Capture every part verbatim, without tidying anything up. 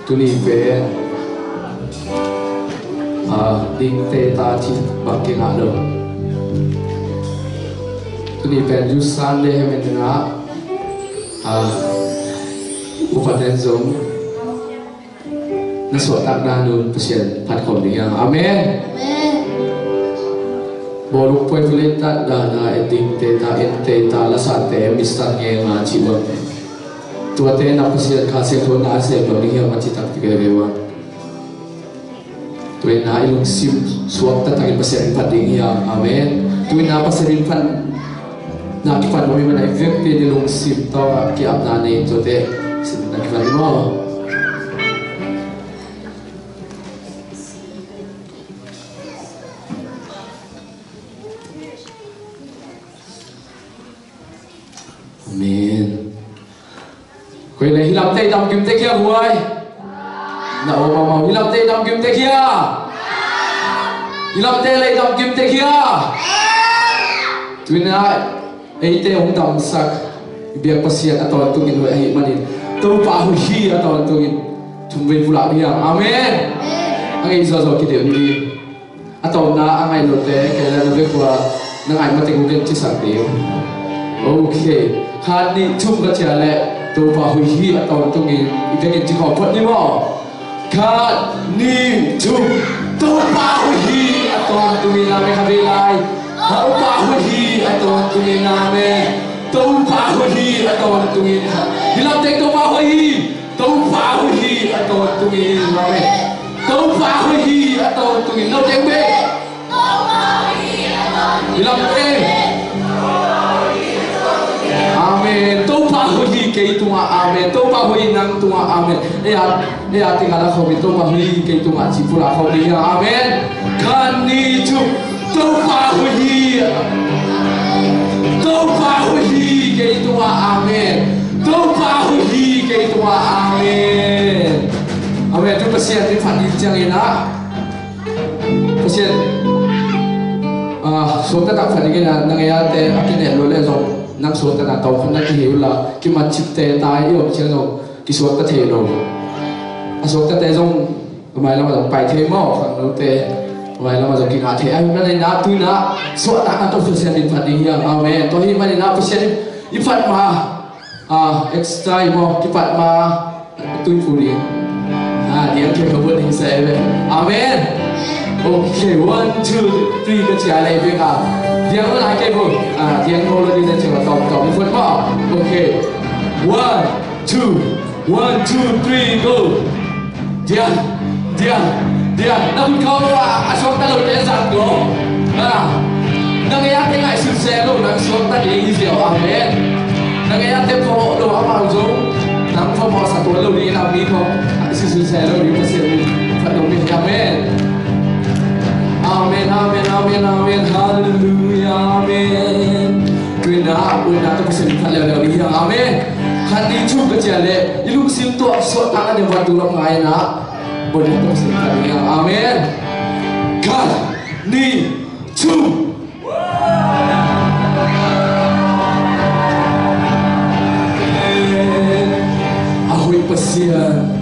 Tuni pen, ah, dingte ta cih bang kingah lo. Tuni pen Youth Sunday hi manin ah, ah, upaten zong na suahtak dan un Pasian phat khawm ding hi hang. Amen. Amen. Bawlung puai vua leitat dan a, en dingte ta, ente ta, lasate, mission ngenga cih bang. Tuate na Pasian Kha Siangtho na a sem lo ding hi hang, a cih taktak veve uh a. Tua in ah i lungsim suak taktakin Pasian in phat ding hi hang. Amen. Tua in ah Pasian in phat na kipan om hi manin ah i vekpi in i lungsim tawh a ki-apna nei tuate Pasian in na kipan ding maw. Amen. Koi le hi lamte i damkim tek hia huai? Na om amau hi lamte i damkim tek hia? Hi lamte le i damkim tek hia? Tua in ah eite hong damsak i biak Pasian a tawntungin hoih ahih manin Topa hoih hi a tawntungin thumvei pulak ding hi hang. Amen. A ngei zawzaw kidem ding. A tawpna a ngai lote, kei le na vek uh a na ngai mateng uh gen cisak ding. Ok. Khat nih thum ka ciah leh Topa hoih hi a tawntungin i vek in ci khawm phot ni maw. Khat nih thum. Topa hoih hi a tawntungin, amen. Kha vei lai. Topa hoih hi a tawntungin, amen. Topa hoih hi a tawntungin. Hi lamte Topa hoih hi. Topa hoih hi a tawntungin, amen. Topa hoih hi a tawntungin, no teng bek. Hi lamte. Amen. Topa hoih hi kei tungah, amen. Topa hoih hi nang tungah, amen. Ei a, ei a tengah la khawm in Topa hoih hi kei tungah ci pulak khawm ding hi hang. Amen. Khat nih thum. Topa hoih hi. Topa hoih hi kei tungah, amen. Topa hoih hi kei tungah, amen. Amen. Tu Pasian in phat ding ciangin ah, Pasian, ah, suakta tak phat dingin ah, na ngei a te a kineh lo le zong nang suakta na tawh khan na kihei uh la, kimat cipte ta i om ciang zong kisuakta thei lo. A suaktate zong a mailam ah zong pai thei maw, khangnote a mailam ah zong kingah thei. Ahih manin ah tu in ah suahtakna tawh Pasian in phat ding hi hang. Amen. Tua ahih manin ah Pasian i phat ma, ah, extra i maw, kipat ma, tui pu ding. Ah, diang khe ka buat ding sa e ve. Amen. Ok, one, two, three, ka ciah leh bek a. Diang lo lai kei bu. Ah, diang lo lo ding sa ciah tawm tawm i phat maw. Ok. One, two, one, two, three, go. Dian, dian, dian. Na hun khawng a, a suakta lote zat lo. Ah, na ngei a te ngaihsun se lo, nang suakta ding hi ziau. Amen. Na ngei a te phamawh lo, amau zong nang phamawh sa tuan lo ding, na mi khawng ngaihsun se lo ding, Pasian min phat lo ding. Amen. Amen, amen, amen, amen. Hallelujah, amen. Tua in ah, tua in ah, tua Pasian min phat leuleu ding hi hang. Amen. Khat nih thum ka ciah leh i lungsim tawh suahtakna ding vantung lam ngai in ah, bawlung tawh Pasian phat ding hi hang. Amen. Khat nih thum. A hoih Pasian.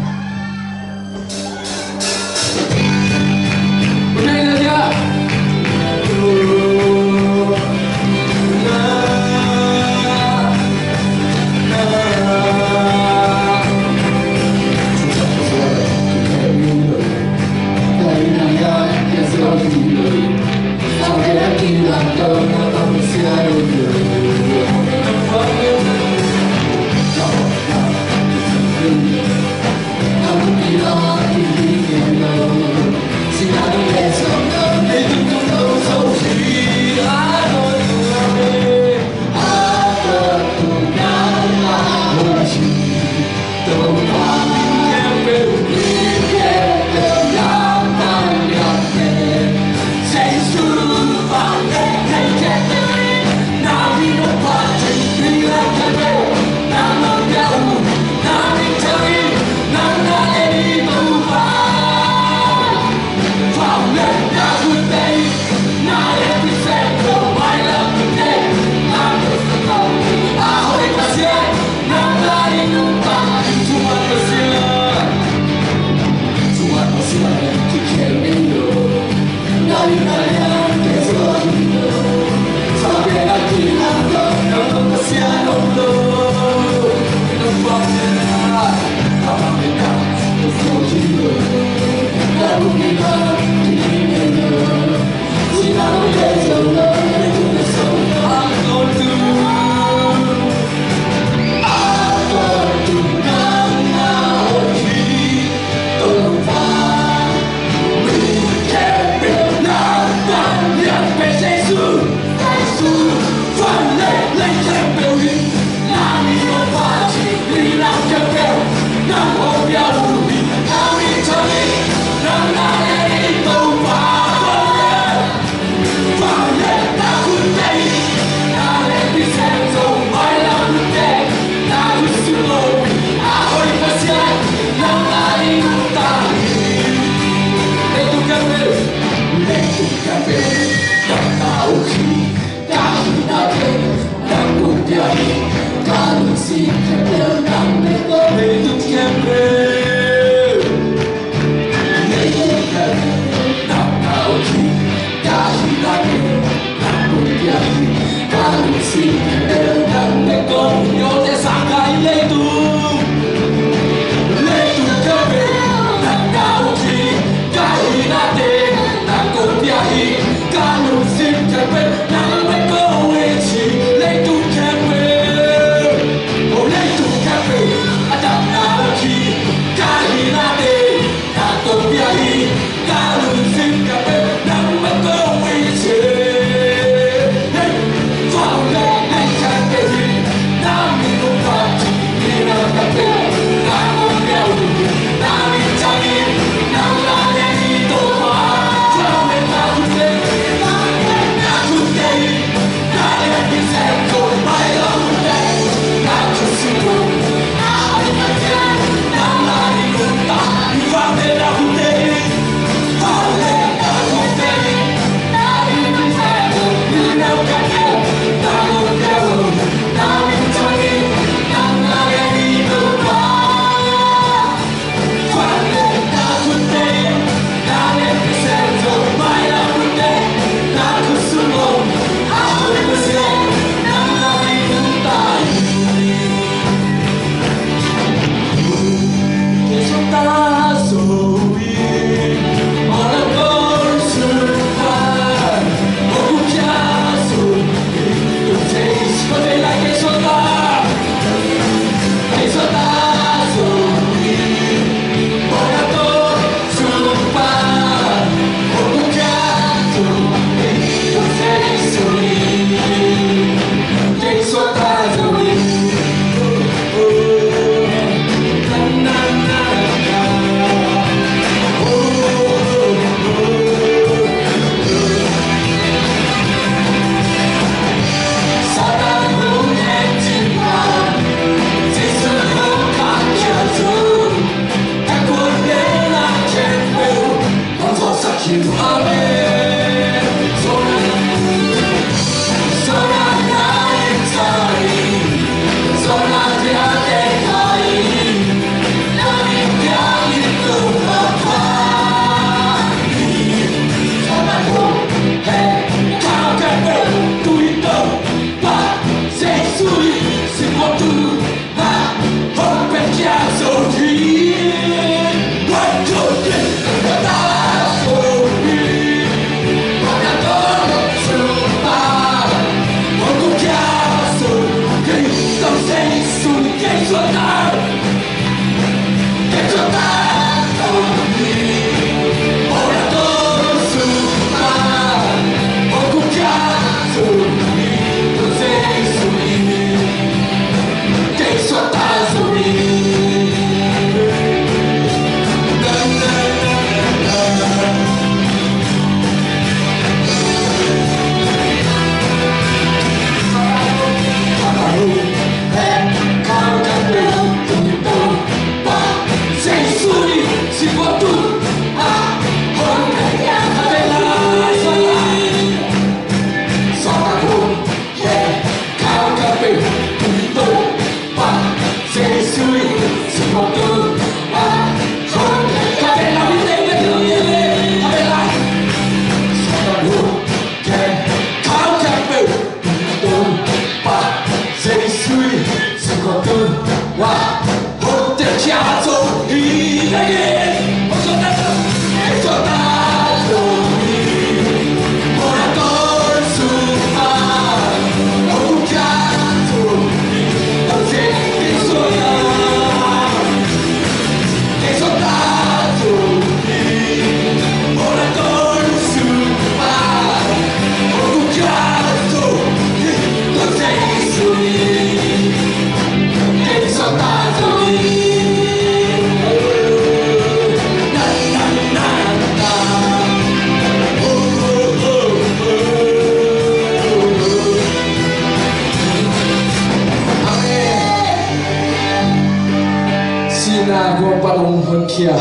Kong pan hong honkhia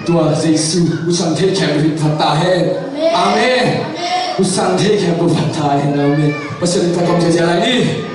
tua Jesu, U Sang thei khempeuh in phat ta hen. Amen. U Sang thei khempeuh phat ta hen. Amen. Pasian in thakam ziahziah lai ni.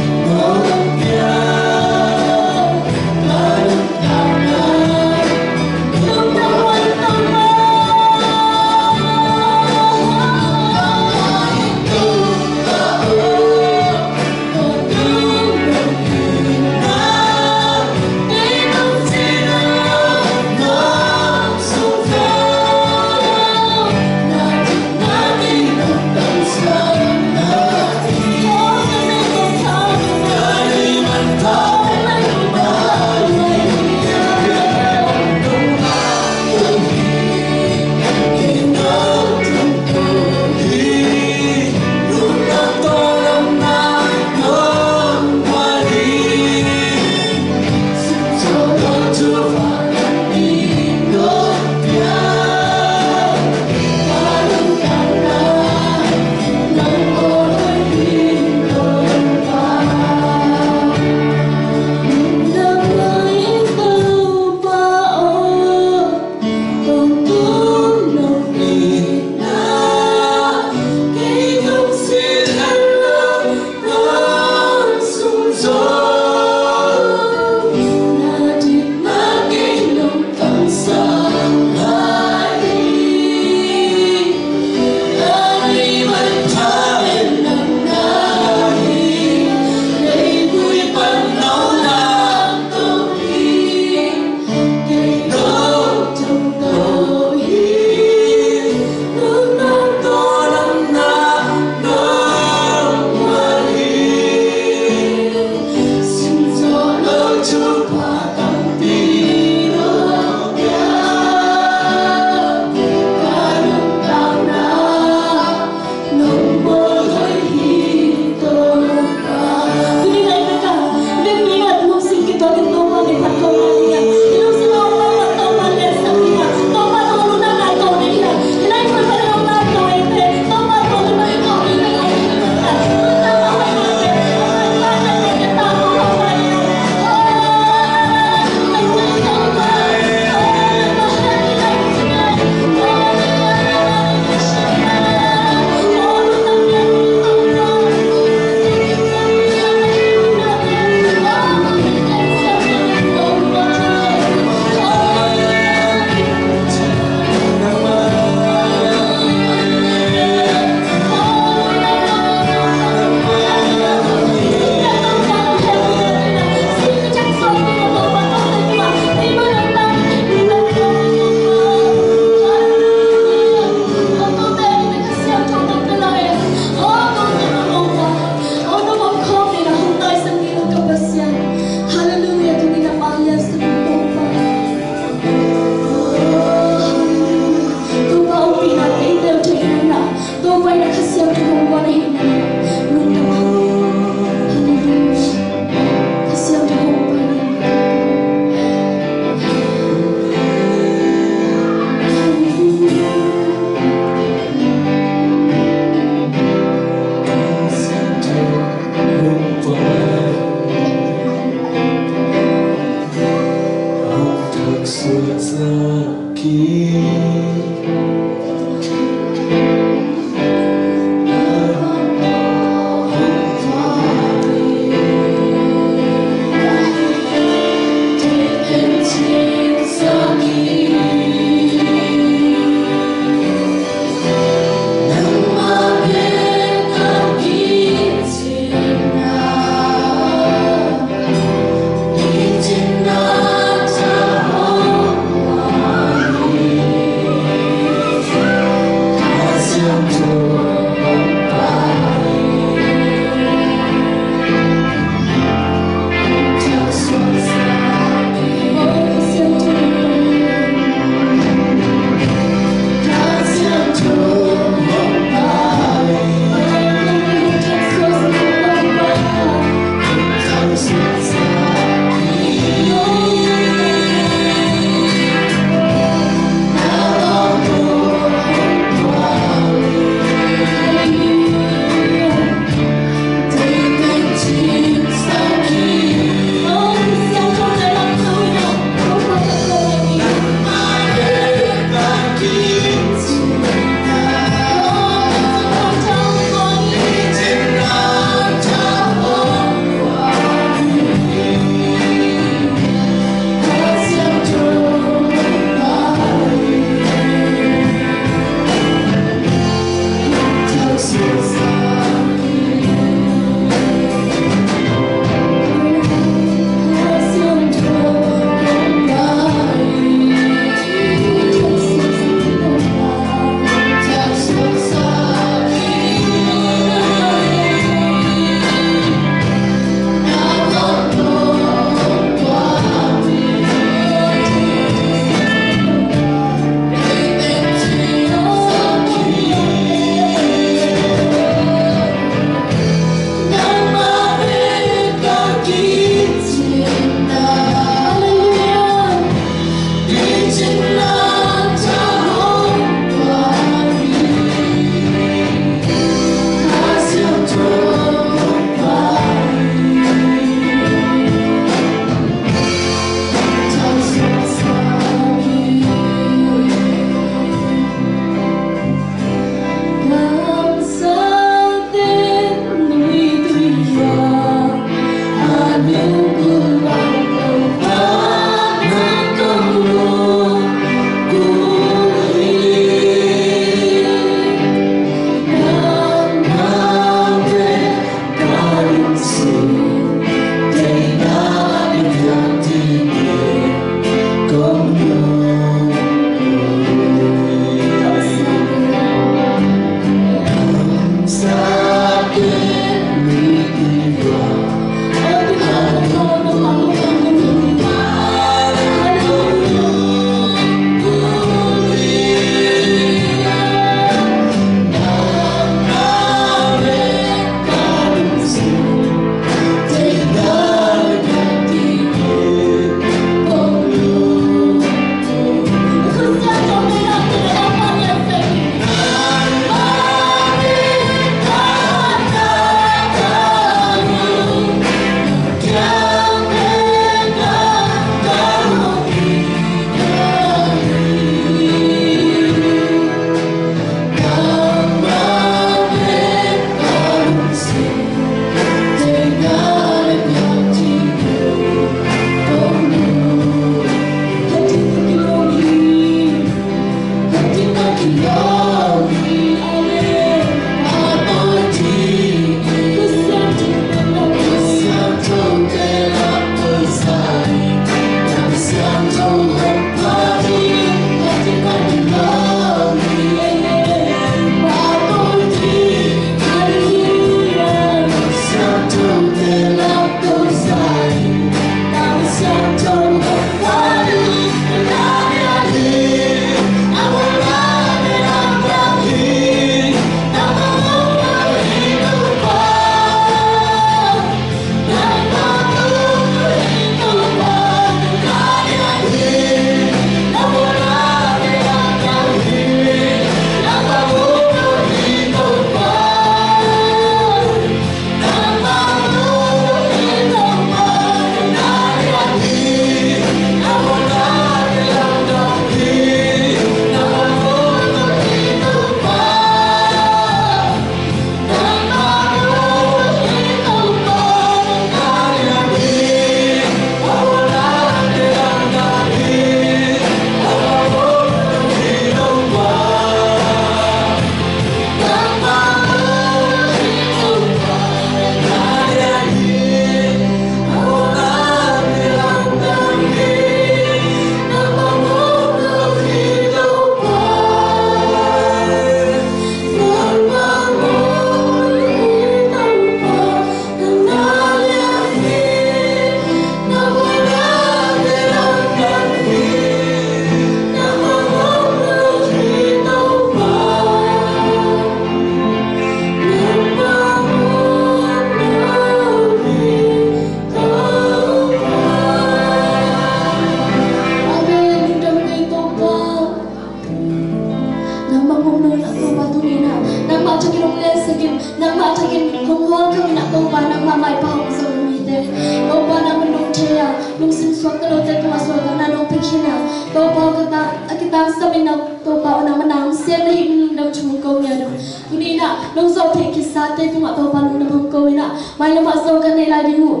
Hong nung a Topa tuni-in ah nangmah thakin hong lensak in, nangmah thakin hong hawlkhawm in ah Topa, nangmah maipha hong zong mite, Topa, nangmah nong thei a lungsim suakta lote tungah suahtakna nong pia khin a, Topa, ka ta a kitangsam in ah Topa aw, nangmah na hong sem na hih lungdam thu hong ko ngiat uh. Tuni-in ah nong zawhpih kisate tungah Topa lungdam hong ko in ah, mailam ah zawhkan nei lai ding uh,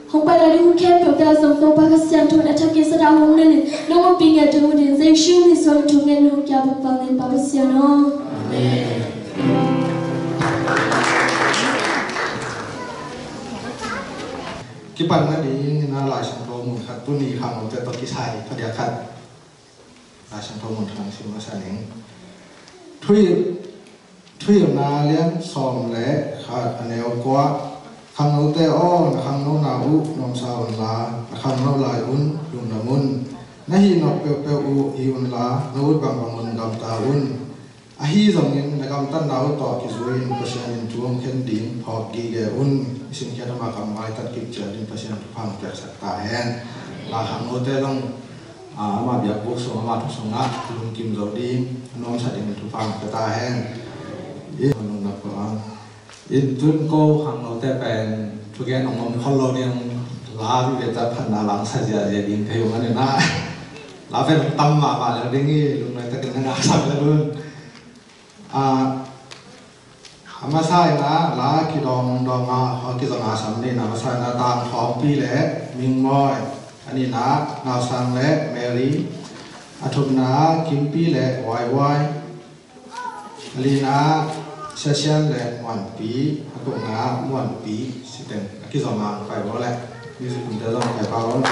hong pai lai ding hun khempeuhte ah zong Topa Kha Siangtho in a thakin sathau hong nilhin nong ompih ngiat ding uh ding Jesu min suangin thungen hong kia buk bang in Pa Pasian aw. Amen. Kipan nading in a Lai Siangtho mun khat tuni khangnote tawh kisai phadiak khat Lai Siangtho mun khat sim masa ning. Thuhilh Thuhilhna lian sawm le khat a neu kua. Khangnote aw, na khangnona uh nuamsa unla, na khangno lai un lungdam un. Na hih nop peuhpeuh uh hi unla, na ut bangbang un gamta un. Ahi zongin na gamtatna uh tawh kizui-in Pasian in thu hong khen ding phawk gige un. I simkhiat ama kam maitat kik ciat in Pasian thupha hong piaksak ta hen. La khangnote zong, ah, ama biakbuk sung, ama thu sungah lungkim zo ding, a nuamsa ding thupha hong pia ta hen. I nung nak ko ang. In tun ko khangnote pen thugen hong om khol lo ding, la vive ta phatna lang sa ziahziah ding thei ung a ni na. La pen tam mahmah lel ding hi, lungnuai takin na ngaksak lel un. Ah, a masa in a la kidawngdawng a, a kizong a sam ni in a, a masa in a Tang Thawngpi le Ming Mawi, a nihna Nausang le Mary, a thumna Kimpi le Waiwai, a lina Sesian le Muanpi, a gukna Muanpi, siteng a kizom a pai bawl le music kumte zong pai bawl.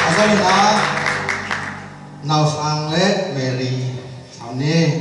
A zong in a, Nausang le Mary sam ni.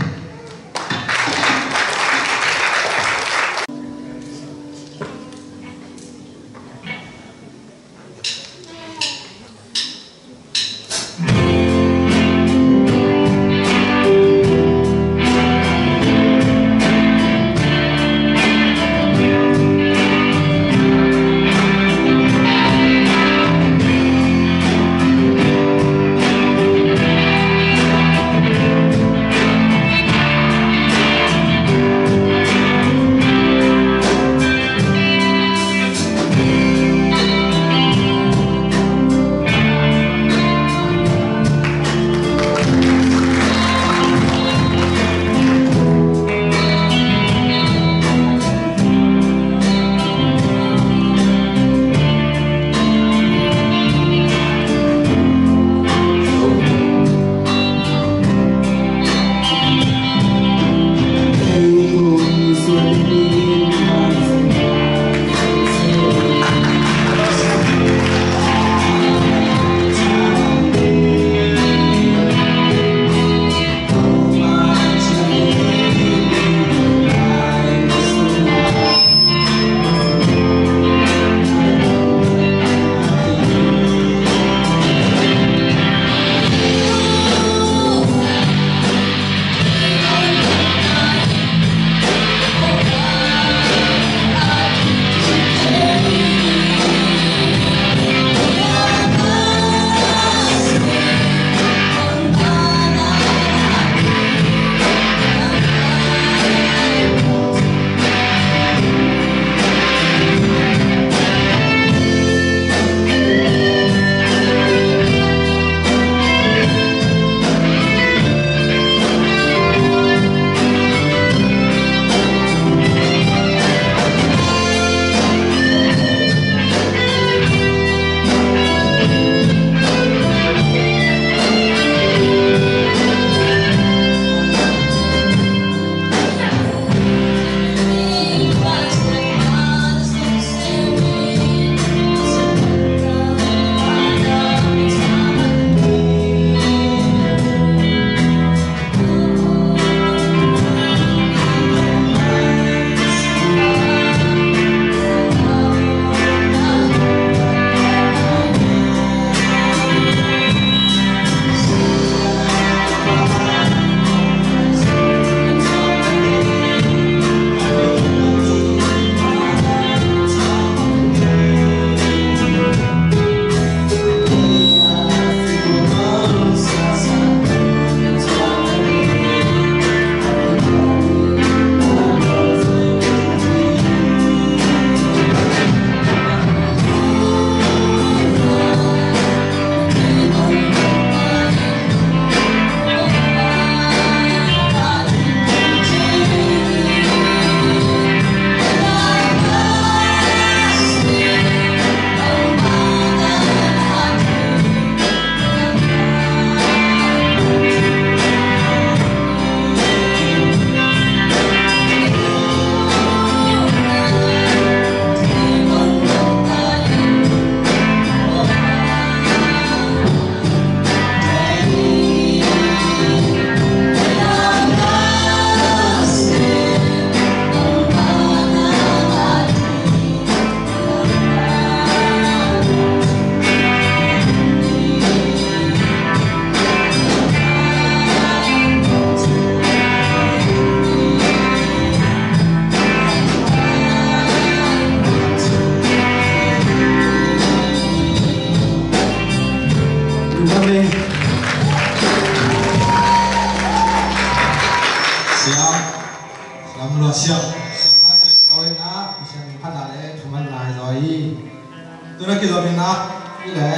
Le,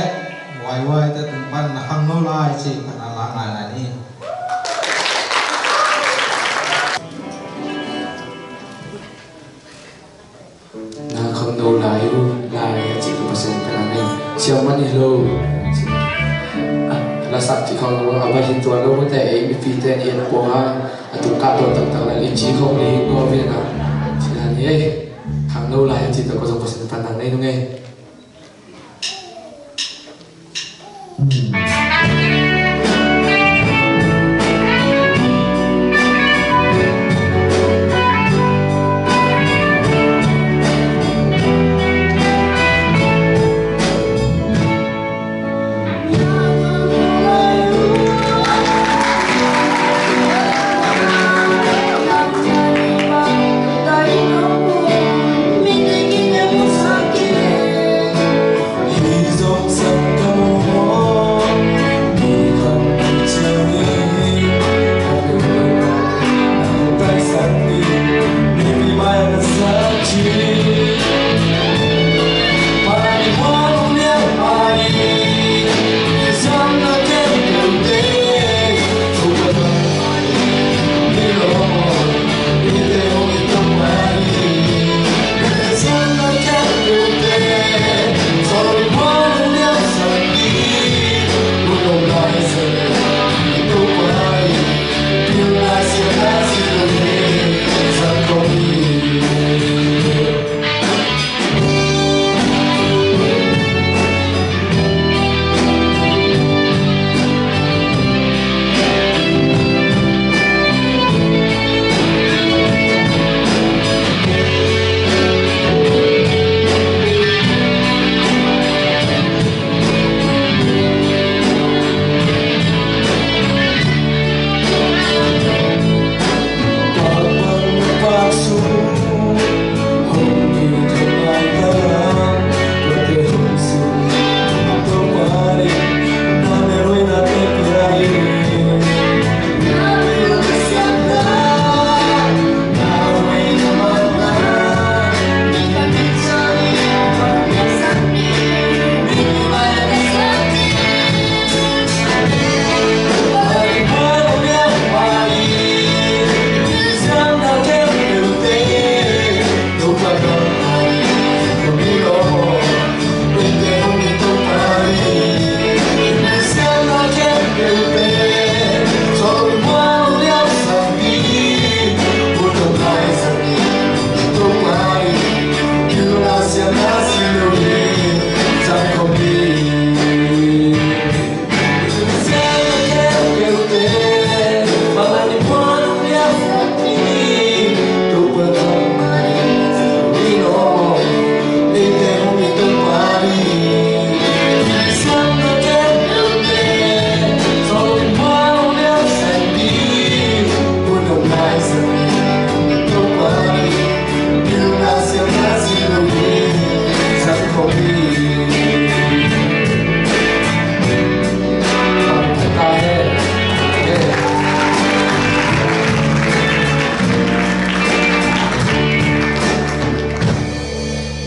waiwai te tung pan na khangno lai ci, pan a la ngai lai ni. Na khangno lai uh, lai a ci tu pasen ka na nei. Siam man hi lo. Ah, la sak ci khangno a ba hin tua lo te ei mi pi te ni en po ha. A tu ka to tak tak la li ci khong ni ko ve na. Ci na ni ei. Khangno lai a ci tu ko zong pasen pan na nei nung ei.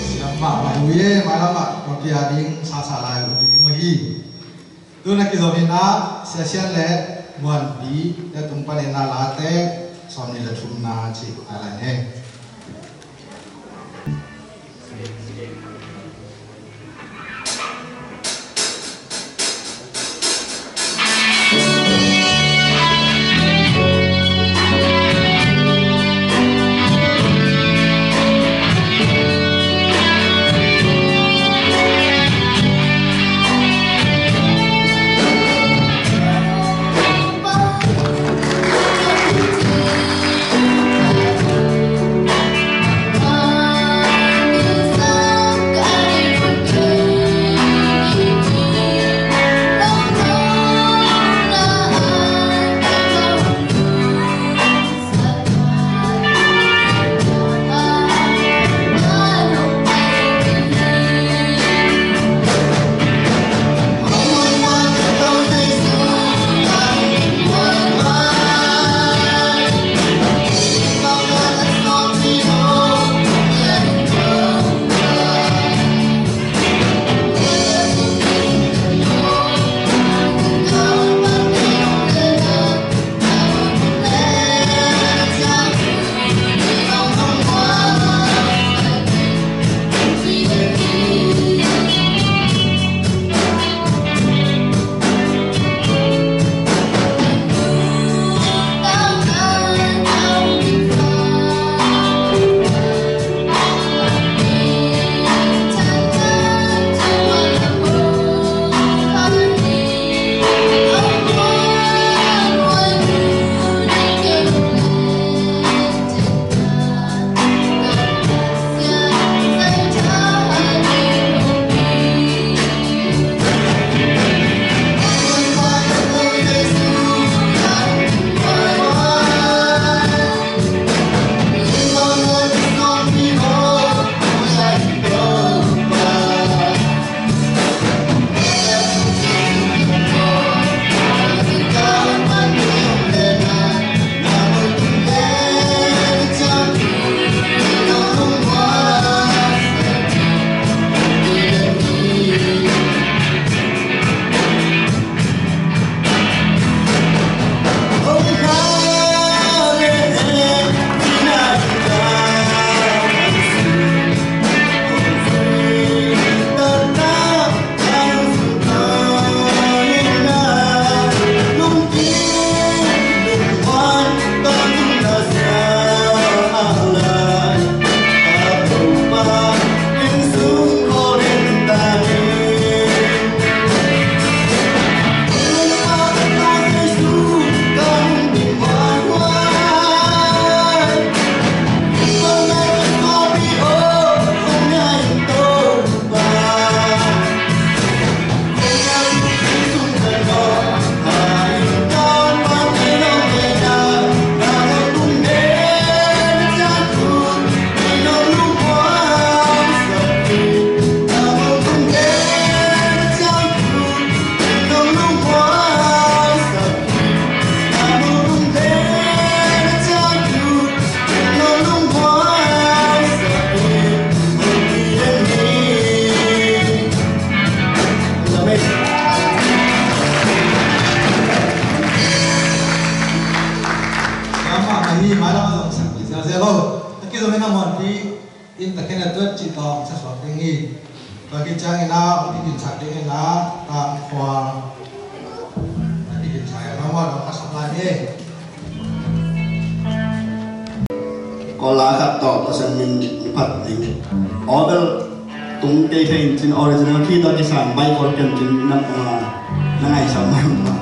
Siam mahmah uh hi, mailam ah ka pia ding sasa lai uh ding uh hi. Tun a kizom in ah Sia Sian le Muan Pi te tung panin a late sawmnih le thumna cih a lai hi. Mama, ahi, mai lam a zong sak ziau ziau lo. A kizom in a muanpi in ta khen a tuat ci tawng sa suak ding hi. Tua ki ciangin a, a pikin sak dingin a, tang khua. A pikin sak a, mama, a sak lai ni. Kawl la khat tawh Pasian min phat ding. Aw bel tung kei thei in cin original key tawh kisang bai kawl ken cin nam pang la. Na ngaisang mai pang la.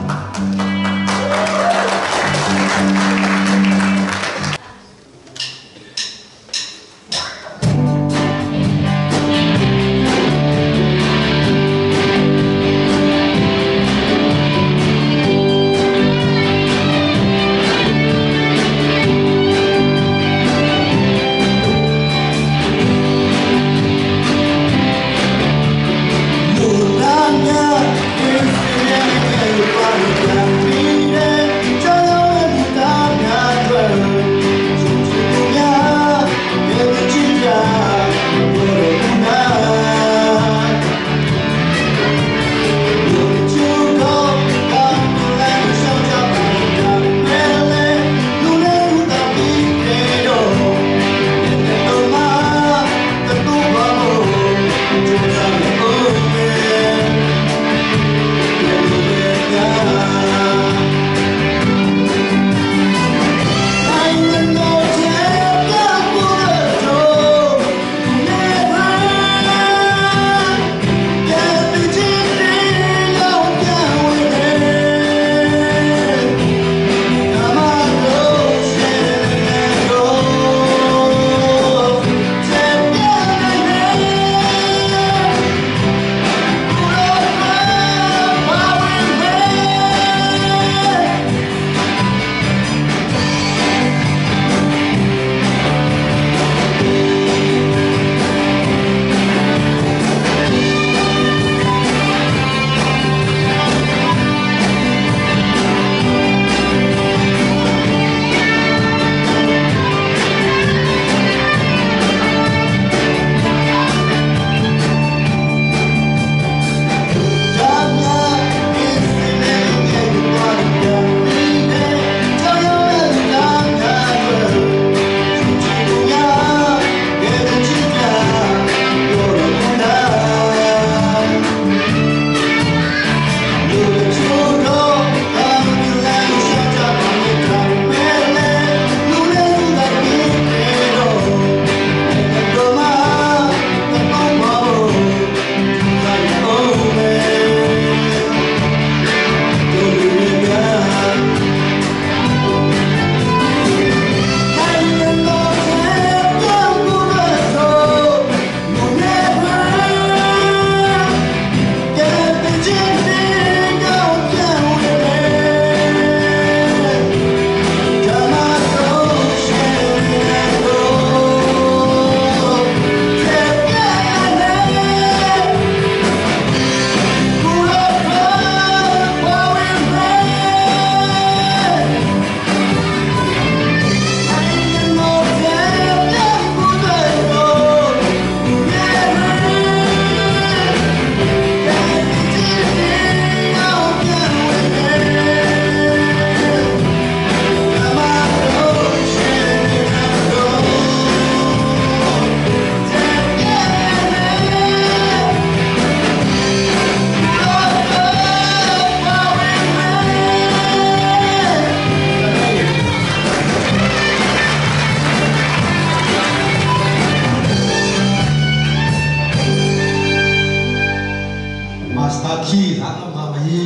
Master key la lo ma ma hi.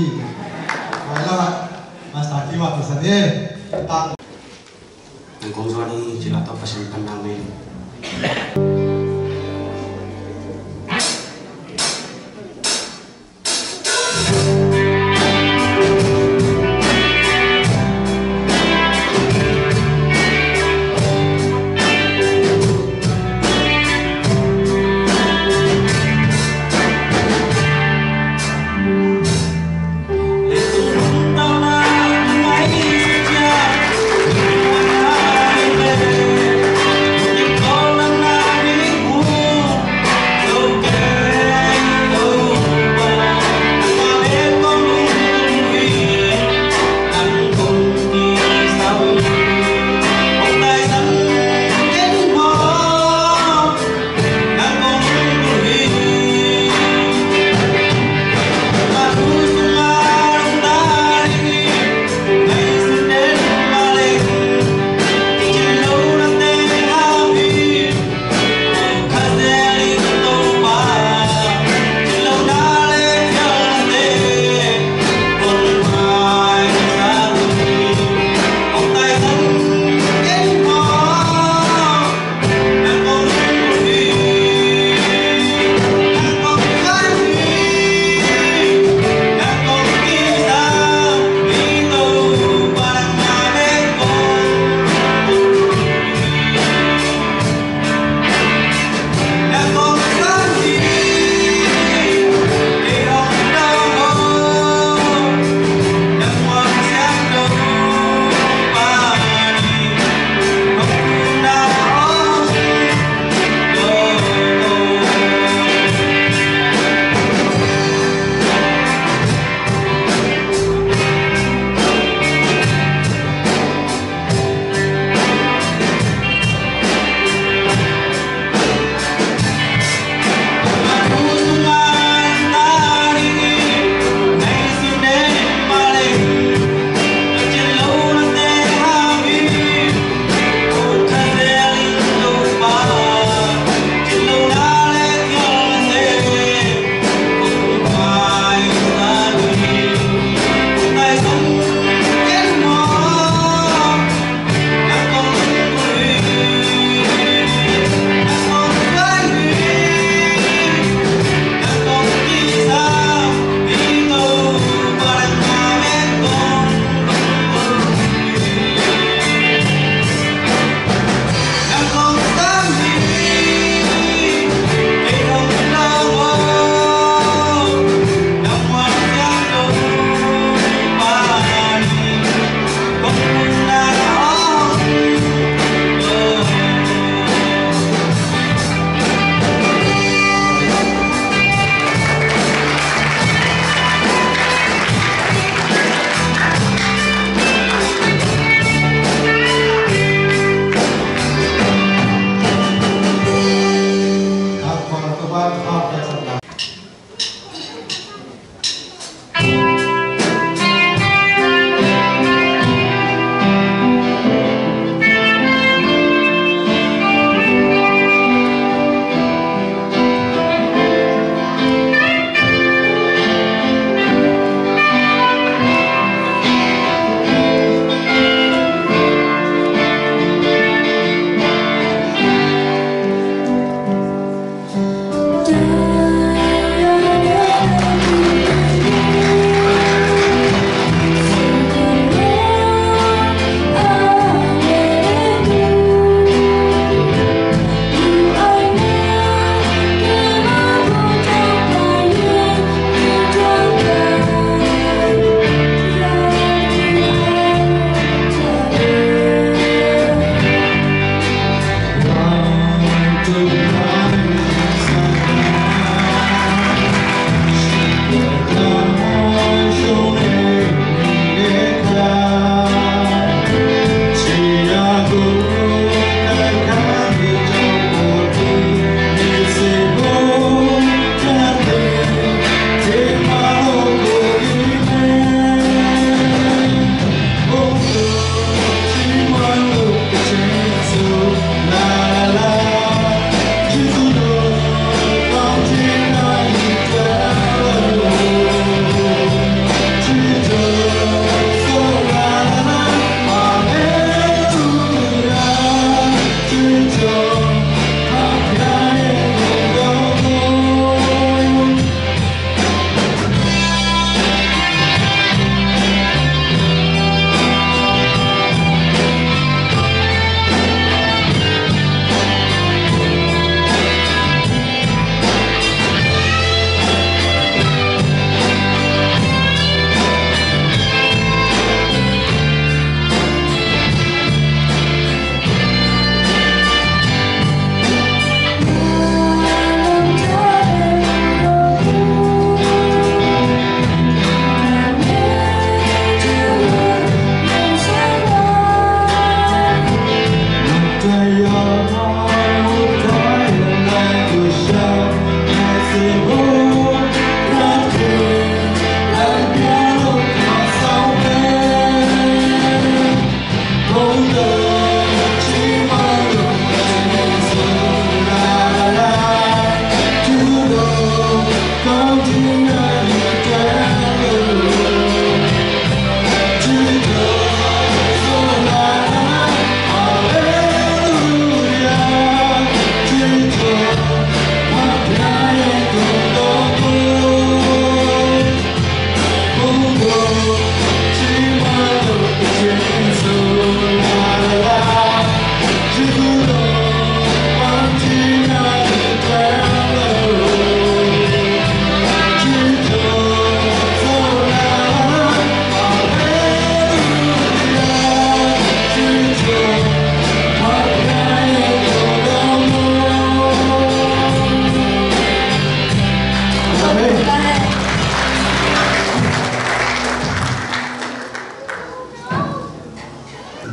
Mai la, master key wa to sa ni. Tang. Nang kong zuan hi ci la tawh Pasian pan nang nei.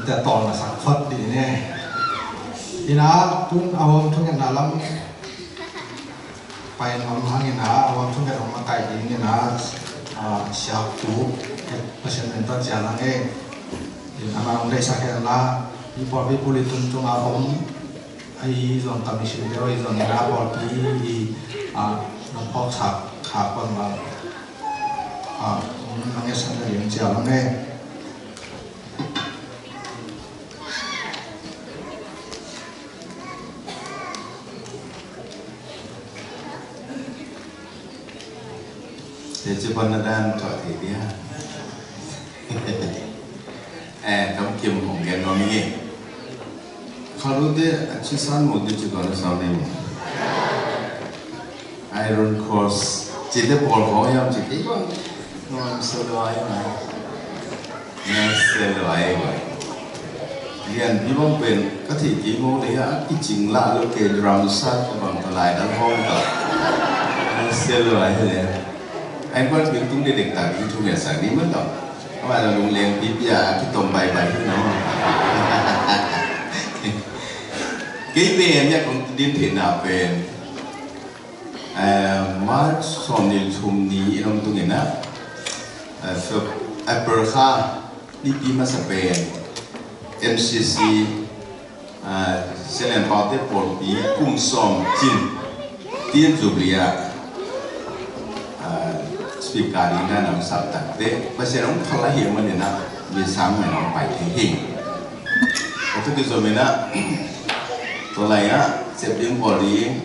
Te tawlna sak phot dih ni. Ina tun a huam thungetna lam pai nuam hangina a huam thunget hong makaih dingina siaktu Pasian min tawh cial hang e. Ina hong deihsak henla i pawlpi puli tun tunga om ahi zong ka mission deuh ahi zong ina pawlpi i a nong phawksak khak pon bang a nong ngesak na ding cial hang e. Teci pan na dan tuah thei dia. Eh, kam kim hong gen nuam ing e. Khalute a cisan mo di ci kona sau nei mo. Iron Cross cite pawl khawng hiam ci kei bang. Nuam se lo ai mai. Nuam se lo ai mai. Lian pi bang pen ka thei kei maw le a kicing lah lo kei drum set ka bang ka lai dal hawng ka. Nuam se lo ai le. Ai kuan pi tung de dek ta ki thu ngen sa ni man dong. Ka bang la lung leng pi pi a kitom bai bai hi no. Kei pen ya kong din thei na pen. Eh, March sawmnih thum ni in om tungin ah, eh, Feb-, April kha nipi masa pen M C C, eh, Sialian Paute pawlpi kum sawm cin tin Jubilee ah, eh, speaker ding na nam sap takte Pasian hong phal ahi manin ah mi sang mai nong pai thei hi. Atu kizomin ah tua lai ah sep ding bawl ding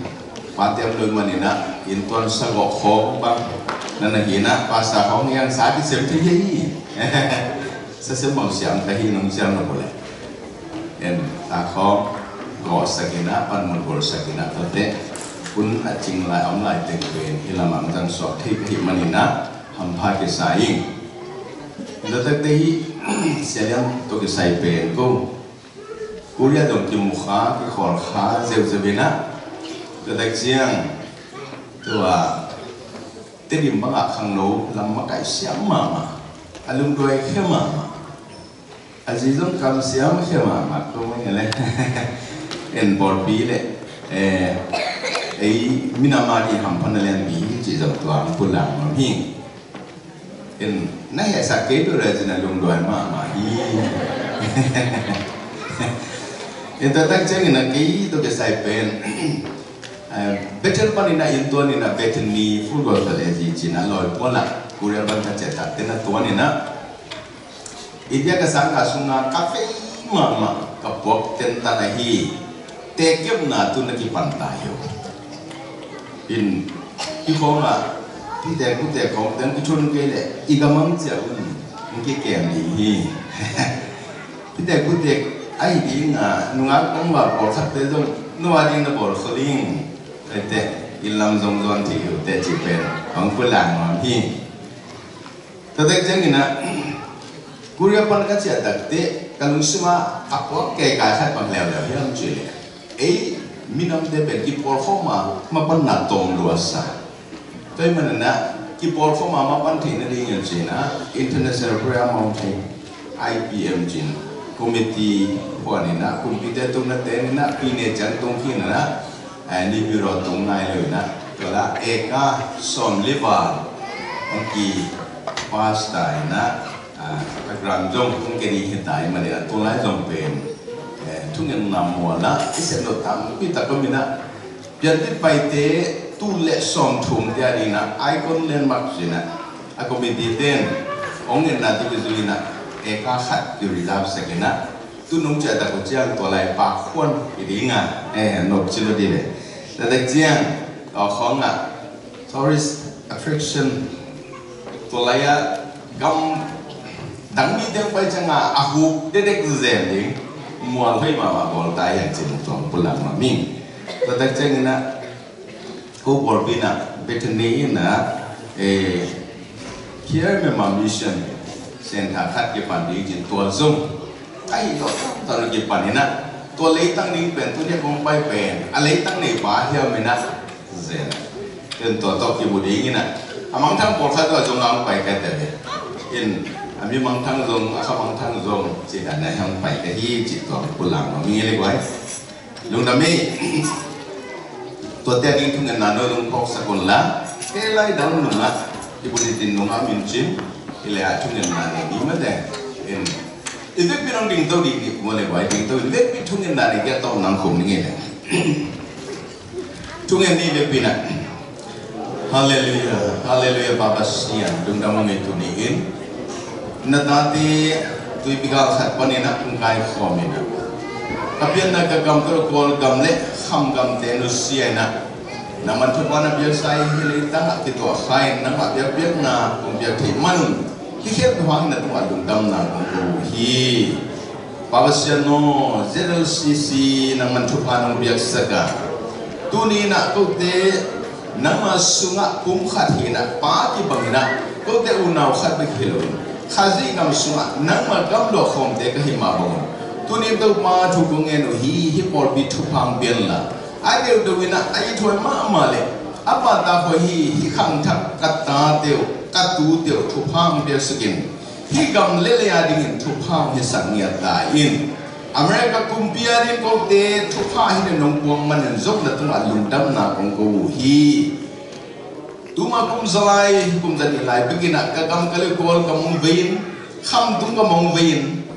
Pate om lo manin ah inn tuan sa gawh khawng bang na na hi na pasa khawng hiang sa kisem thei hi. Sa sem mau siam ka hi nong siam na pole. En sa khawng gawh sakin ah pan mun gol sakin ah tate kun a cing lai om lai teng pen hi lamang zang suak thei ka hi manin ah hampha kisa ing. Datak te hi Sialian to kisai pen ko. Korea dong kimu kha, kikhawl kha, zeuh zeuh in ah. Tua tak ciang, tua, Tedim bangah khangno lam makaih siam mahmah. A lungduai khia mahmah. A zi zong kam siam khia mahmah. Ko mai le. En bawlpi le. Eh, ei minam a di hampha na lian mi ci zong tua ang pulak mahmah hi. In na hehsak kei peuh le cin a lungduai mahmah hi. In taktak ciangin a kei tawh kisai pen eh, Bethel panin a inn tuanin a Bethany Football Village cin a lawi puan ah Korea pan ka ciah tak ten a tuanin a India ka sangkah sunga ka vei mahmah ka puak tentan ahi. Tekepna tun na kipan ta hi uh. In i khawngah pitek putek khawng teng i thun kei leh i gamang ciah un in kikem ding hi. Pitek putek ahi dinga nungak tangval pawlkhatte zong nua ding na bawl khol ing. Tete in lam zong zuan thei uh teh cih pen hong pulak nuam hi. Tua tek ciangin ah Korea pan ka ciah takte ka lungsim ah ka puak kei kai khat bang leuleu hiam cih leh ei minamte pen kipawlkhawm a mapanna tawm luatsa. Tua ahih manin ah kipawlkhawm a mapan theihna dingin cih ah International Prayer Mountain I P M cih committee huan in ah kumpite tungna tenin ah pine ciang tung khin in ah Ni biro tung nai lo ina tua la eka sawm le val hong ki pasta ina a gram zong hong ke ni hi ta i mani a tua lai zong pen thungen na mual na i sem lo tampi tak om ina piantit paite tu le sawm thum te a dina icon landmark zina a committee ten hong en na tu ki zui ina eka khat ki reserve sek ina Tu nong ciah tak uh ciang tua lai pak khuan i ding a, eh, nop ci lo dih ve. Tua tak ciang tua khawng ah tourist attraction tua lai ah gam dang mi teng pai ciang a a huk dedek zen ding mual hoi mahmah bawl ta hian cin tuang pulang ma ming. Tua tak ciang in a Ko pawlpi in ah Bethany in ah eh K R M M a mission center khat kipan ding cin tua zong a hi lo tam ta lo kipan in ah tua leitang ding pen tu nia kong pai pen a leitang nei pa hiam in ah zen pen tua tawh kimu ding in ah a mangthang pawlkhat tua zong a hong pai ka te in A mi mangthang zong, a kha mangthang zong, ci dan a hang pai ka hi, ci tua ka pulang ma mi le guai. Lungdam ei. Tua te ding thungetna no lungphawk sak un la. Te lai dang nung a, i bul i tin nung a min cin, i le a thungetna ne ni ma te. En. I vekpi nong ding to ding ni mo le guai ding to, i vekpi thungetna ne kia to nang khum ni nge le. Thungen ni vekpi na. Halleluia, halleluia, Pa Pasian, lungdam ung ei tuni in. Na tate tuipi gal khat panin a hong kaikhawm in a, ka pianna ka gam, ka Kawlgam le Khamgam te nusia in a, nangman thupha na piaksa hi. Leitang ah kituak kha in nangmah biakpiakna kong piak thei man un, hih khempeuh hangin na tungah lungdamna kong ko uh hi. Pa Pasian aw, Z L C C nangman thupha nong piaksak a, tuni in a kote nangma sungah pumkhat hi in a, pa kibang in a, kote unau khat bek hi lo in, Khazih gam sungah nangma gam luahkhawmte ka hi mah bang un, tuni in Topa thu kong ngen uh hi. Hih pawlpi thupha hong pia in la, a deuhdeuh in a, a ithuai mahmah le a pata khuai hi. Hih khangthak ka tate uh, ka tute uh thupha hong piaksak in, hih gam le lei a dingin thupha hong hisak ngiat ta in. America kumpi a ding kote thupha hi le nong puang manin zong na tungah lungdamna kong ko uh hi. Tuma kum za lai, kum za nih lai bek in a ka gam ka lei Kawlgam hong vei in, Khamtung gam hong vei in,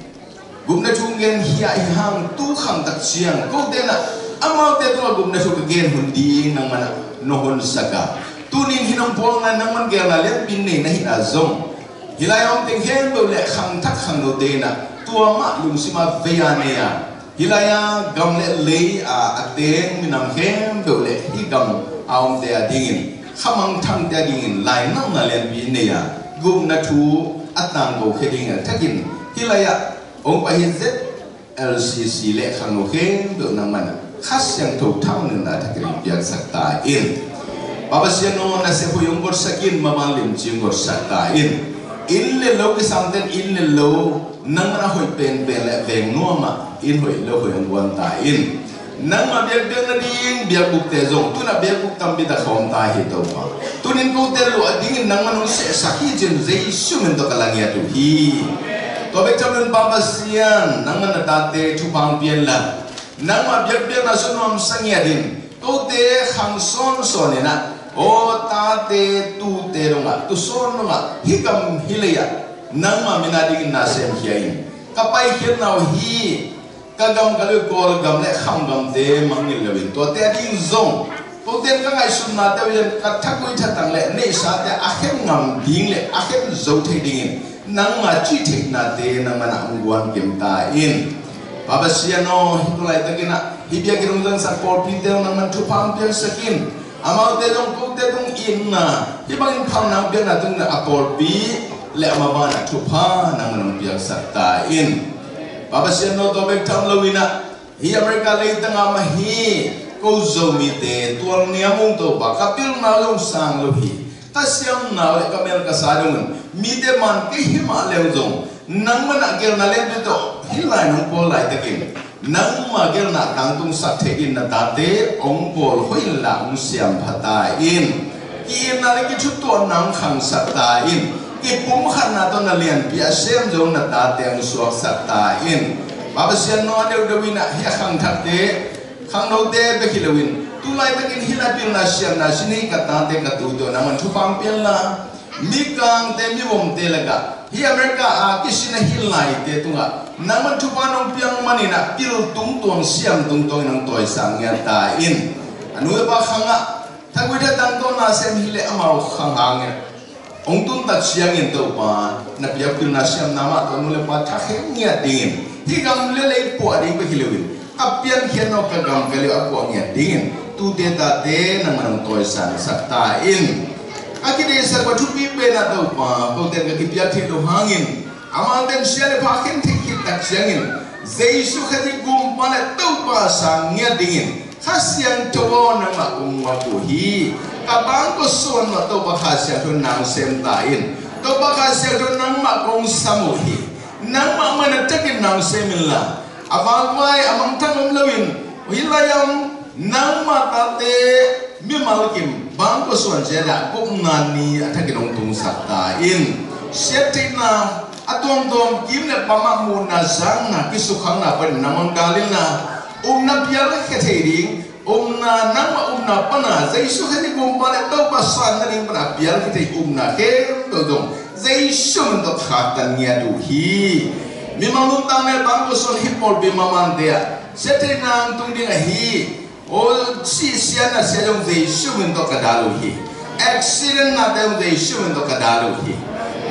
gupna thu gen hi a, hi hang tu khangtak ciang kote in a, amaute tungah gupna thu ka gen hun ding nangman a nong honsak a, tuni in hih nong puangna nangman geelna lianpi nei na hih a zong, hih lai a om teng khempeuh le khangthak khangnote in a tua mah lungsim a vei a nei a, hih lai a gam le lei a a teng minam khempeuh le hih gam a omte a dingin, khamangthangte a dingin lainatna lianpi nei a, gupna thu a tangko khia dingin a thakin hih lai a hong pai hi Z L C C le khangno khempeuh nangman a Kha Siangtho thaununna thakin hong piaksak ta in. Pa Pasian aw, na sep hoih hong gotsak in, maban limci hong gotsak ta in. Inn le lo kisamten inn le lo nangman a hoih penpen le veng nuam a, inn hoih lo hoih hong guan ta in. Nangma biakpiak nading biakbukte zong tu in a biakbuk tampi tak khawm ta hi Topa. Tunin kote luah dingin nangman hong sehsak hi cin Jesu min tawh ka la ngiat uh hi. Tua bek tham loin Pa Pasian, nangman na tate thupha hong pia in la, nangma biakpiakna sung nuamsa ngiat in, kote khang sawnsawn in a, aw tate tute dongah, tusawn dongah, hih gam hih lei ah nangma min a dingin na semkhia in. Ka paikhiatna uh hi. Ka gam ka lei Kawlgam le Khamgamte mangngilh lo in, tuate a ding zong kote in ka ngaihsutnate uh in ka thagui thatang le neihsate a khen ngam ding le a khen zo thei dingin nangma cih theihnate nangman a hong guan kim ta in. Pa Pasian aw, hih tu laitakin a hih biakinn hong zangsak pawlpite uh nangman thupha hong piaksak in. Amaute zong kote tung itna, hih bangin phalna hong piakna tungin a pawlpi le a maban a thupha nangman hong piaksak ta in. Pa Pasian aw, tua bek tham loin a, hih America leitang a mah hi, ko Zomite tualniam ung Topa, ka pilna zong sang lo hi. Ka siamna le ka mel ka sa dongin mite man kei hi mah leu zong, nangman a gelna lemte tawh hih lai nong pawl laitakin nangma gelna tangtungsak thei in na tate hong pawl hoih inla hong siampha ta in. Ki-itna le kithutuahna hong khangsak ta in. Kipumkhatna tawh na lianpi a sem zo na tate hong suaksak ta in. Pa Pasian aw, a deuhdeuh in a hih a khangthakte, khangnote bek hi loin tu laitakin hih lai pilna siamna sin hi ka tate ka tute uh nangman thupha hong pia inla, mikangte mivomte lakah hih America a kisin a hih laite tungah nangman thupha nong piak manin a pil tungtuang siam tungtuang in hong tawisang ngiat ta in. A nu le pa khangah thagui thatang tawh na sem hi leh amau khang hangin hong tun tak ciangin Topa na piak pilna siamna mah tawh nu le pa thakhen ngiat dingin, hih gam le lei puah ding bek hi loin ka piankhiatna uh ka gam ka lei uh a puah ngiat dingin tute tate nangman hong tawisangsak ta in. A kideihsak uh a thupi pen a Topa, kote in ka kipiak theih loh hangin amaute in sia le pha khen theih khit tak ciangin Jesu Khazih Gumpa le Topa sang ngiat dingin Kha Siangtho aw, nangmah kong muak uh hi. Ka bangkua suan mah Topa Kha Siangtho in na hong sem ta in. Topa Kha Siangtho nangmah kong sam uh hi. Nangmah man a takin na hong sem inla, a vangvai a mangthang om loin hih lai a om nangmah tate mimal kim bangkua suan ciat ah gupna ni a thakin hong tungsak ta in. Siattheihna a tuamtuam kim le pamah muhna, zakna, kisukhakna panin nangmah hong dal inla, upna pialkhia thei ding, upna, nangmah upna pana Jesu Khazih Gumpa le Topa sanna ding pana pialkhia thei upna khempeuh zong Jesu min tawh khaktan ngiat uh hi. Mimal nuntakna le bangkua suan hih pawlpi mahmahte ah siatheihna hong tung ding ahi. Aw, sihsiatna sia zong Jesu min tawh ka dal uh hi. Accident nate zong Jesu min tawh ka dal uh hi.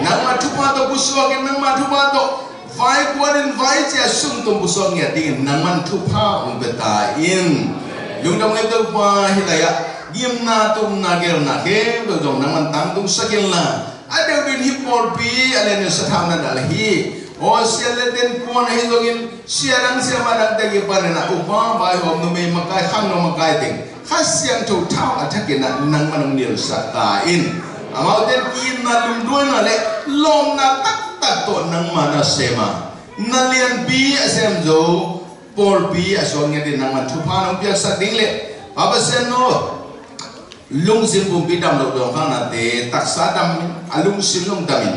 Nangmah thupha tawh pusuak in, nangmah thupha tawh vai kuan in, vai cia sumtum pusuak ngiat dingin nangmah thupha hong pia ta in. Lungdam ngei Topa, hih lai-ah gimna, tupna, gelna khempeuh zong nangmah tangtungsak inla, a deuh in hih pawlpi a lian in sathau na dal hi. Aw, sia le ten puan ahi zongin, sia dang sia mah dangte kipan in ah upa, vaihawm, numei makai, khangno makai teng Kha Siangtho thau a thakin ah nangmah hong nilsak ta in. Amaute in ki-itna, lungduaina le lawpna taktak tawh nangmah na sem a, na lianpi a sem zo pawlpi a suak ngiat in nangmah thupha nong piaksak ding le, Pa Pasian aw, lungsim pumpi dam loh dawngkhangnate, taksa dam, a lungsim zong dam in,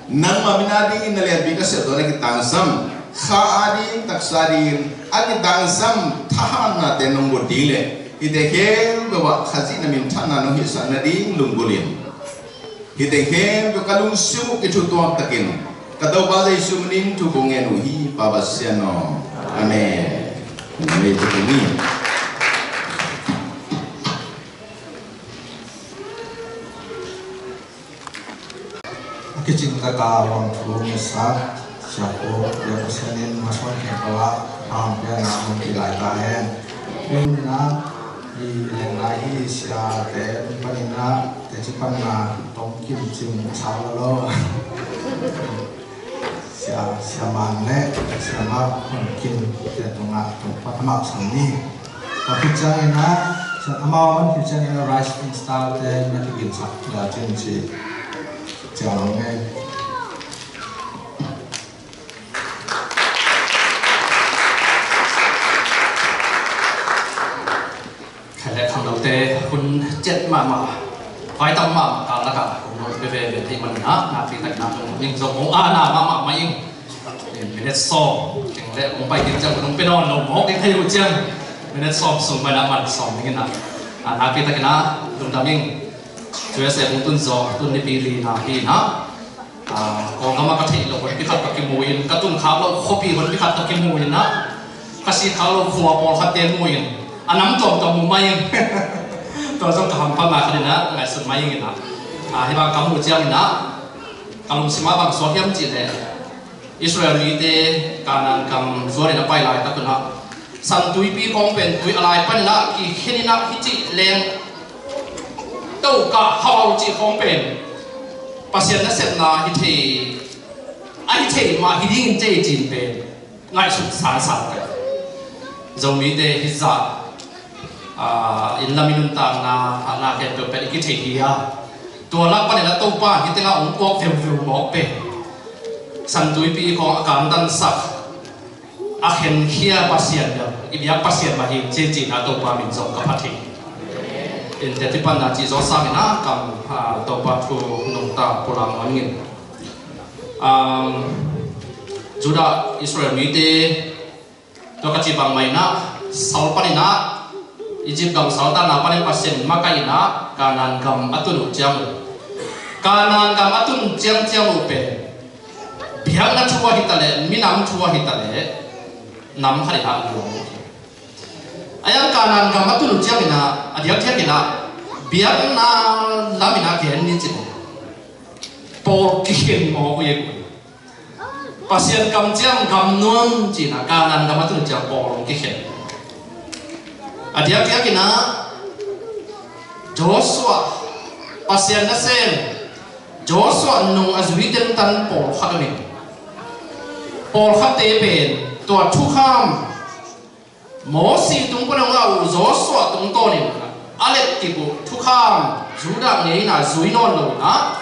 nangmah min a dingin na lianpi ka sepzaw na kitangsam, Kha a ding, taksa dingin a kitangsam thahatnate nong bot ding le, hihte khempeuh ah Khazih na minthanna nong hilhsak nading lunggulh in. Hihte khempeuh ka lungsim uh kithutuak takin ka Topa Jesu min in thu kong ngen uh hi, Pa Pasian aw. Amen. Amen. A kicing taka hong thu hong ngetsak Sia Khup Lian Pasian in masuan khempeuh ah hong piakna hong pia lai ta hen. Tun ah i leng lai hi, siate panin ah teci panna tawm kim cing sau lo lo. Sia, Sia Man le Sia Mak Hon Kin te tungah tung pat amau sang ni. Tua khit ciangin ah, amau man khit ciangin ah rising star te na kiginsak dah cin ci ciang lo ngei. Khat le khangnote hun ciat mahmah, vai tam mahmah kal lakah hun hong pia veve thei manin ah, nakpi takin ah hong ning zong hong ana mahmah mah ing. Minute sawm teng le hong pai ding ciang hun hong pia nawn lo mawk ding thei uh ciang, minute sawm sung manin ah man sawm dingin ah, nakpi takin ah lungdam ing. U S A hong tun zawh, tun nipi lina hi in ah, Aa, Kawlgam ah ka theih loh honpi khat tawh kimu in, ka tun khak loh khuapi honpi khat tawh kimu in ah, ka sih khak loh khua pawlkhatte mu in, a nam tuamtuam mu mai in. Tua zong ka hamphatna khat in ah ngaihsut mai ing in ah. Aa, hih bang ka muh ciangin ah, ka lungsim ah bang suak hiam cih leh, Israel mite Kanaan gam zuan in a pai laitak un ah, San Tuipi khawng pen tui a lai panin ah kikhen in ah, hih cih leng tokah hau cih khawng pen Pasian nasepna hi thei, a hi thei mah hi dingin cei cin pen ngaihsut sansan ka hi. Zomite hih zah, aa, inn lam i nuntakna, a na khempeuh pen i kithei hi a, tua lak panin ah Topa in hih tengah hong puak veuhveuh mawk pen San Tuipi khawng a kantansak, a khenkhia Pasian deuh, i biak Pasian mah hi, ci, cihna Topa min zong ka phat hi. Innte tipanna cih zawh sangin ah kam, aa, Topa thu nungta pulak nuam ing. Um, Judah Israel mite, tua ka cih bang mah in ah, sal panin ah, Egypt gam saltanna panin Pasian in makaih in ah, Kanaan gam a tun uh ciang uh. Kanaan gam a tun ciangciang uh pen biakna thu ahi ta leh, minam thu ahi ta leh, nam khat in ah luang uh hi. A iang Kanaan gam a tun uh ciangin ah, a diakdiakin ah, biakna lamin ah gen ni cih leh, pawl kikhen mawk uh hi. Pasian kamciam gam nuam ci-in ah Kanaan gam a tun ciang pawl hong kikhen. A diakdiakin ah Joshua, Pasian nasem Joshua nung a zui tentan pawlkhat om in, pawlkhatte pen tua thukham Mosi tung panin hong ngah uh Joshua tungtawnin a let kik uh thukham Judah ngeina zui nawn lo in ah,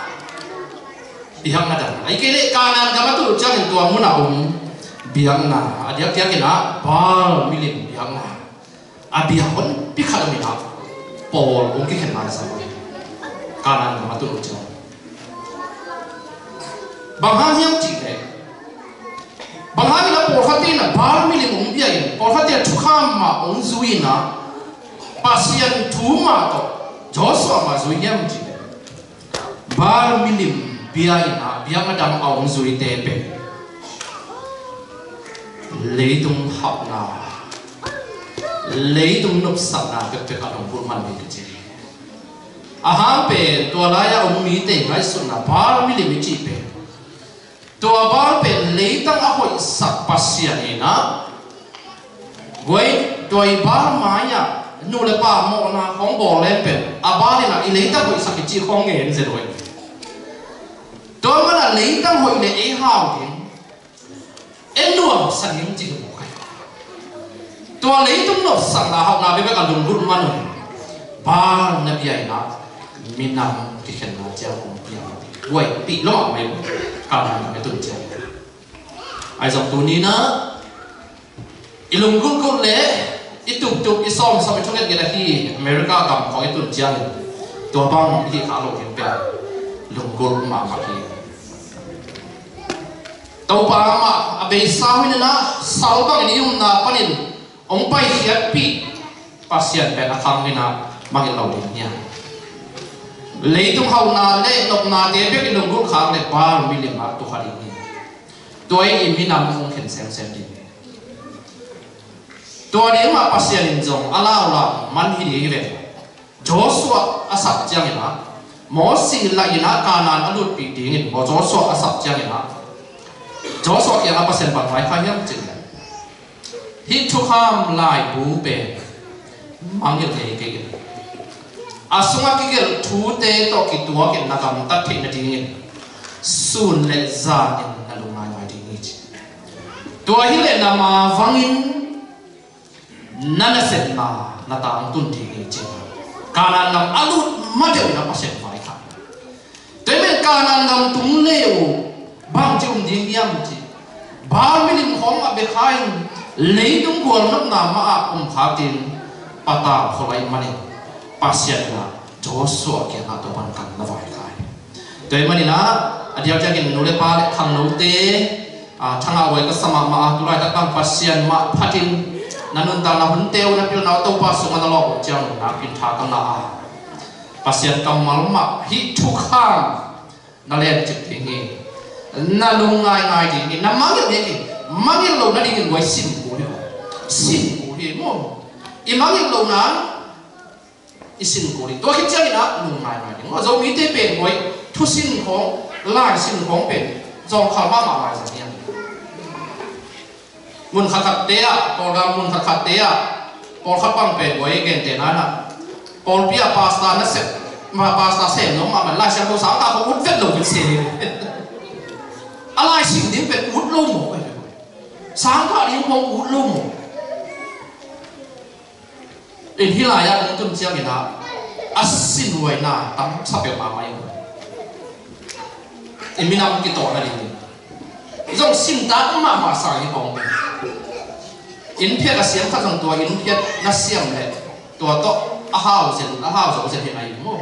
biakna dan, ahih kei leh Kanaan gam a tun uh ciangin tua munah om biakna, a diakdiakin ah Baal milim biakna, a biak honpi khat om in ah pawl hong kikhen lai sa uh hi. Kanaan gam a tun uh ciang Bang hang hiam cih leh, bang hangin a pawlkhat in a Baal milim hong bia in, pawlkhat in a thukham mah hong zui in a, Pasian thu mah tawh Joshua mah zui hiam cih leh, Baal milim bia in a, biakna dang a hong zuite pen leitung hauhna, leitung nopsakna pekpek a lunggulh man hi ka ci. A hang pen tua lai-a om mite ngaihsutna Baal milim i cih pen, tua Baal pen leitang a hoihsak pasian hi in a, guai, tua i Baal mai-ah nu le pa mawhna khawng bawl leng pen a Baal in a i leitang hoihsak hi cih khawng ngen zen uh hi. Tua man a leitang hoih leh ei hau ding, ei nuamsa ding cih hi mawk hi. Tua leitung nopsakna hauhna bekbek a lunggulh man uh hi. Baal na bia in a, minam kikhenna ciang hong piang, guaipih lo mahmah hi. Kanaan gam i tun ciang, ahi zong tuni in a, i lunggulhgulh leh i tuktuk, i sawmsawm, i thungetnget ahi America gam khawng i tun ciangin tua bang i hih kha lo ding pen lunggulh mahmah hi. Topa amah a beisa hun in a, sal bangin i omna panin hong paikhiatpih Pasian pen a khang in a, mangngilh lo ding hi a. Leitung hauhna le nopnate bek i lunggulh khak leh Baal milim ah tu kha ding hi. Tua in i minam hong khen semsem ding hi. Tua ding mah Pasian in zong a laulau man hi ding hi ve. Joshua a sap ciangin a, Mosi laih in a Kanaan a lutpih dingin Mo-, Joshua a sap ciangin a, Joshua kiangah Pasian bang vaikhak hiam cih leh, hih thukham laibu pen mangngilh ngei kei in, a sungah kigelh thute tawh kituakin na gamtat theih nadingin sun le zanin na lungngaingai ding hi, ci. Tua hi leh na mavangin na nasepna na tangtun ding hi, ci. Kanaan gam a lut ma deuh in a Pasian vaikhak. Tua ahih manin Kanaan gam tung le uh bangci um ding hiam, ci. Baal milim khawng a bia kha in leitung gualnopna mah ah om kha ding, patau khol ahih manin Pasian in a Joshua kiangah tua bang kamna vaikhak hi. Tua ahih manin a, a diakdiakin nu le pa le khangnote, a, thangah huai ka sa mahmah a, tulaitak bang Pasian mah phatin na nuntakna hunte uh, na pilna uh Topa sungah na lawp uh ciang un, nakpi in tha ka ngah a, Pasian kammal mah hih thukham na lencip ding hi. Na lungngaingai ding hi. Na mangngilh ding hi. Mangngilh loh nadingin huai sin kul hi. Sin kul hi maw. I mangngilh loh nang i sin kul hi. Tua khit ciangin a lungngaingai ding. Zomite pen huai thusin khawng, laisin khawng pen zawngkhal mahmah lai zang hiam. Mun khatkhatte ah, Kawlgam mun khatkhatte ah, pawlkhat bang pen huai gente na na, pawlpi ah pastor na sep, ma pastor sem nuam mahmah, Lai Siangtho sangkah khawng ut vet lo vet se hi. A laisin ding pen ut lo mawk hi. Sangkah ding khawng ut lo mawk. In hih lai-ah kong tun ciangin ah, a sinhuaina tam sa peuhmah mah in, i minam kitawh nading in zong sintak mahmah sa hi kawng pen. Inn phiat a siam khat zong tua inn phiat na siam leh tua tawh a hau zen, a hau zo zen hi nai maw.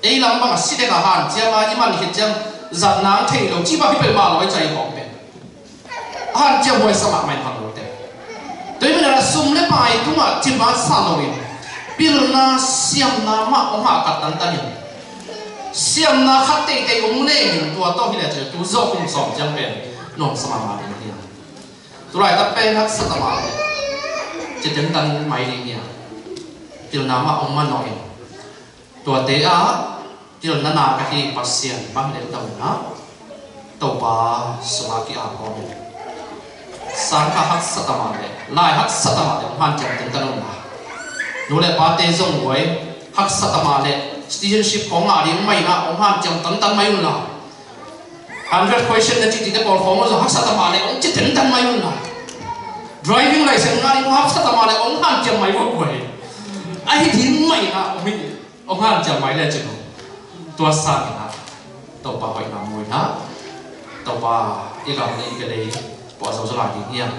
Ei lam bang a si dek a hanciam a, i man khit ciang zat nang thei lo, ci bang hi peuhmah lo, i cai kawng pen. A hanciam huai sa mahmah in khangnote. Tua ahih manin a sum le pai tungah cimawh sa loin, pilna siamna mah hong hahkat tantan in, siamna khat teitei hong leng in, tua tawh hi leh tu zawh kum sawm ciang pen nuamsa mahmah ding hi a. Tulaitak pen haksa ta mah leh ci tentan mai ding hi a. Pilna mah hong manawh in, tuate ah pilna nak ahi Pasian bang leh dam in ah, Topa sungah ki-ap kawm in, sangkah haksa ta mah leh, lai haksa ta mah leh hong hanciam tantan un la. Nu le pate zong huai haksa ta mah leh citizenship khawng ngah ding mah in ah hong hanciam tantan mai un la. Hundred question na cihte pawl khawng zong haksa ta mah leh hong ci tantan mai un la. Driving license ngah ding haksa ta mah leh hong hanciam mai un huai. Ahi ding mah in ah hong hi, hong hanciam mai le cin uh. Tua sangin ah Topa hoihna mu in ah, Topa i gam le i vei puah zo zaw lai ding hiam?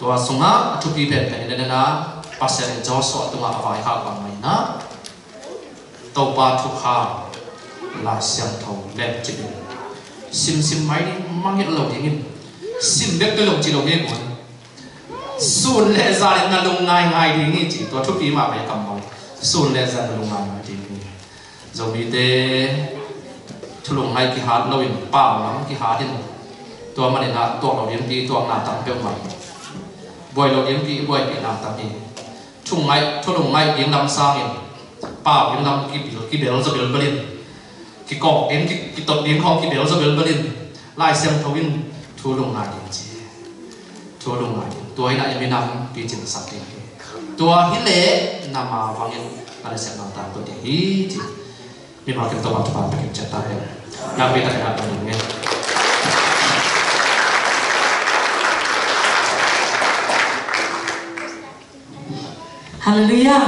Tua sungah a thupi penpen in ah, Pasian in Joshua tungah a vaikhak bang mah in ah, Topa thukham Lai Siangtho lemcip in, Simsim mai ding, mangngilh lo ding in. Sim bek tawh zong ci lo hi, sun le zan in na lung ngaingai ding hi ci, tua thupi mahmah hi, kam bang. Sun le zan na lung ngaingai ding hi. Zomite thu lungngaih kihat loin pau lam kihat in, tua manin ah tuak lo ding pi tuakna tam peuhmah, buai lo ding pi buaipihna tam hi. Thu lungngaih, thu lungngaih ding lam sangin pau ding lam kibel, kibel zaw belbel in, kikawk ding, ki, kitot ding khawng kibel zaw belbel in, Lai Siangtho in thu lungngaih ding ci. Thu lungngaih ding. Tua in ah i minam picing sak ding hi. Tua hi leh na ma vangin na nasepna tangko ding hi ci. Mimal kim tawh bang thupha pia kim ciat ta hen. Nakpi takin ah ding hi. Halleluiah.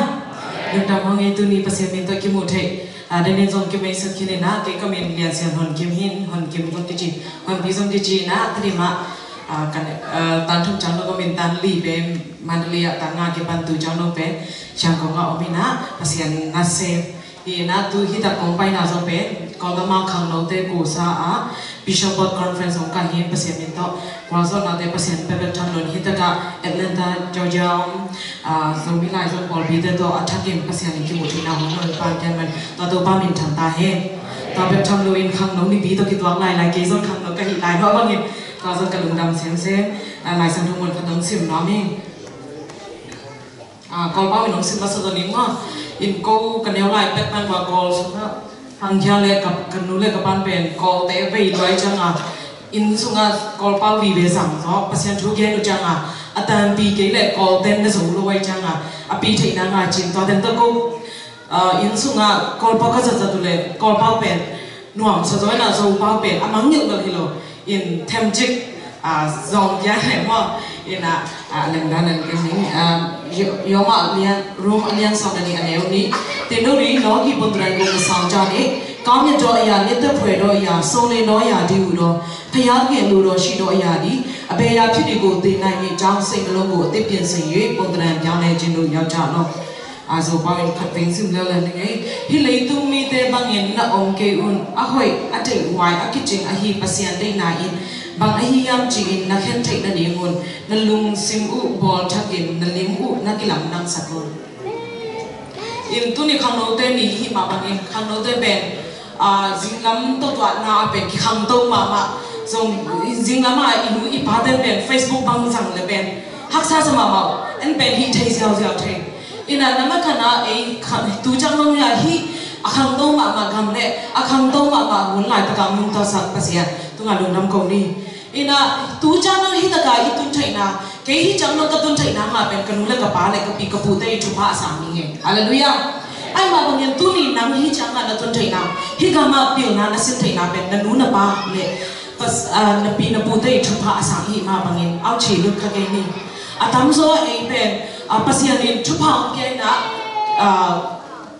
Lungdam hong ei, tuni Pasian min tawh kimuh theih, ah, den in zong kimeisuk khin in ah, kei ka min Lian Sian Hon Kim hi in, Hon Kim zong kici, Hon Pi zong kici in ah, Tedim ah, ah, kan, ah, tan thum ciang lo ka min, tan li pen Mandalay ah, tan nga kipan tu ciang lo pen Siangkong ah om in ah, Pasian nasem hi in ah, tu hi tak kong paina zaw pen Kawlgam ah khangnote kusa ah Bishop Board Conference hong kah hi in, Pasian min tawh gualzawhnate Pasian pia bek tham lo in, hi tak ah Atlanta, Georgia ah om, ah, Zomi Lai Zong pawlpite tawh a thakin Pasian in kimuh theihna hong lo in, Pa'n piak man, tua Topa min thang ta hen. Tua bek tham lo in khangno nipi tawh kituak lailai, kei zong khangno ka hih lai mah bangin tua zong ka lungdam semsem. Ah, Lai Siangtho mun khat hong sim nuam ing. Ah, Kawlpau in hong sim masa zaw ning maw. In ko ka neu lai pek pan, kua Kawl sungah hang khia le ka, ka nu le ka pa'n pen Kawlte vei lua ahih ciangin, inn sungah Kawlpau vive zang zaw, Pasian thu gen uh ciangin, a tanpi kei le Kawlte'n na zo lo ahih ciangin, a pi theihna ngah cin, tua teng tawh ko, ah, inn sungah Kawlpau ka zatzat uh leh Kawlpau pen nuamsa zaw in ah, Zopau pen a mangngilh bel hi lo. In themcik, ah, zawng kia he maw. In ah, ah, lengdan an ken ning, ah, Yo-, Roma a lian, Roma a lian sawm le nih, a neu nih. Tin do ri no ki pun trai gong sang ja ni. Kam ya do ya, ni te pwe do ya, so le no ya di u do. Paya nge lu do shi do ya di. A be ya phi di go te nai ni jang se lo go te pian se ye pun trai jang le jin lu ya ja no. A Zopau in khat veng sim leuleu ning ei. Hih leitung mite bangin na om kei un. A hoih, a deihhuai, a kicing ahi Pasian deihna in bang ahi hiam ci-in na khen theih nadingun na lungsim uh bawlthakin na lim uh na kilamdangsak un. In tuni khangnote ni hih mah bangin khangnote pen, ah, zinglam tawh tuahna ah pen kikhangto mahmah. Zong zinglam ah i nu i pate pen Facebook bang zang le pen haksa sa mahmah uh. En pen hih thei ziauziau thei. In ah na mah khan ah ei khan, tu ciang nong hia hih a khangto mahmah gam le a khangto mahmah hun laitak ah nungtasak Pasian tungah lungdam ko ni. In ah tu ciang nong hih tak ah i tun theihna, kei hih ciang nong ka tun theihna ngah pen ka nu le ka pa le ka pi ka pute i thupha a sang hi ing. Halleluiah. Ahih mah bangin tuni nang hih ciang ah na tun theihna, hih gam ah pilna na sin theihna pen na nu na pa le pas-, ah, na pi na pute i thupha a sang ahih mah bangin au ci lut kha kei ni. A tamzaw ei pen, ah, Pasian in thupha hong pia in ah, ah,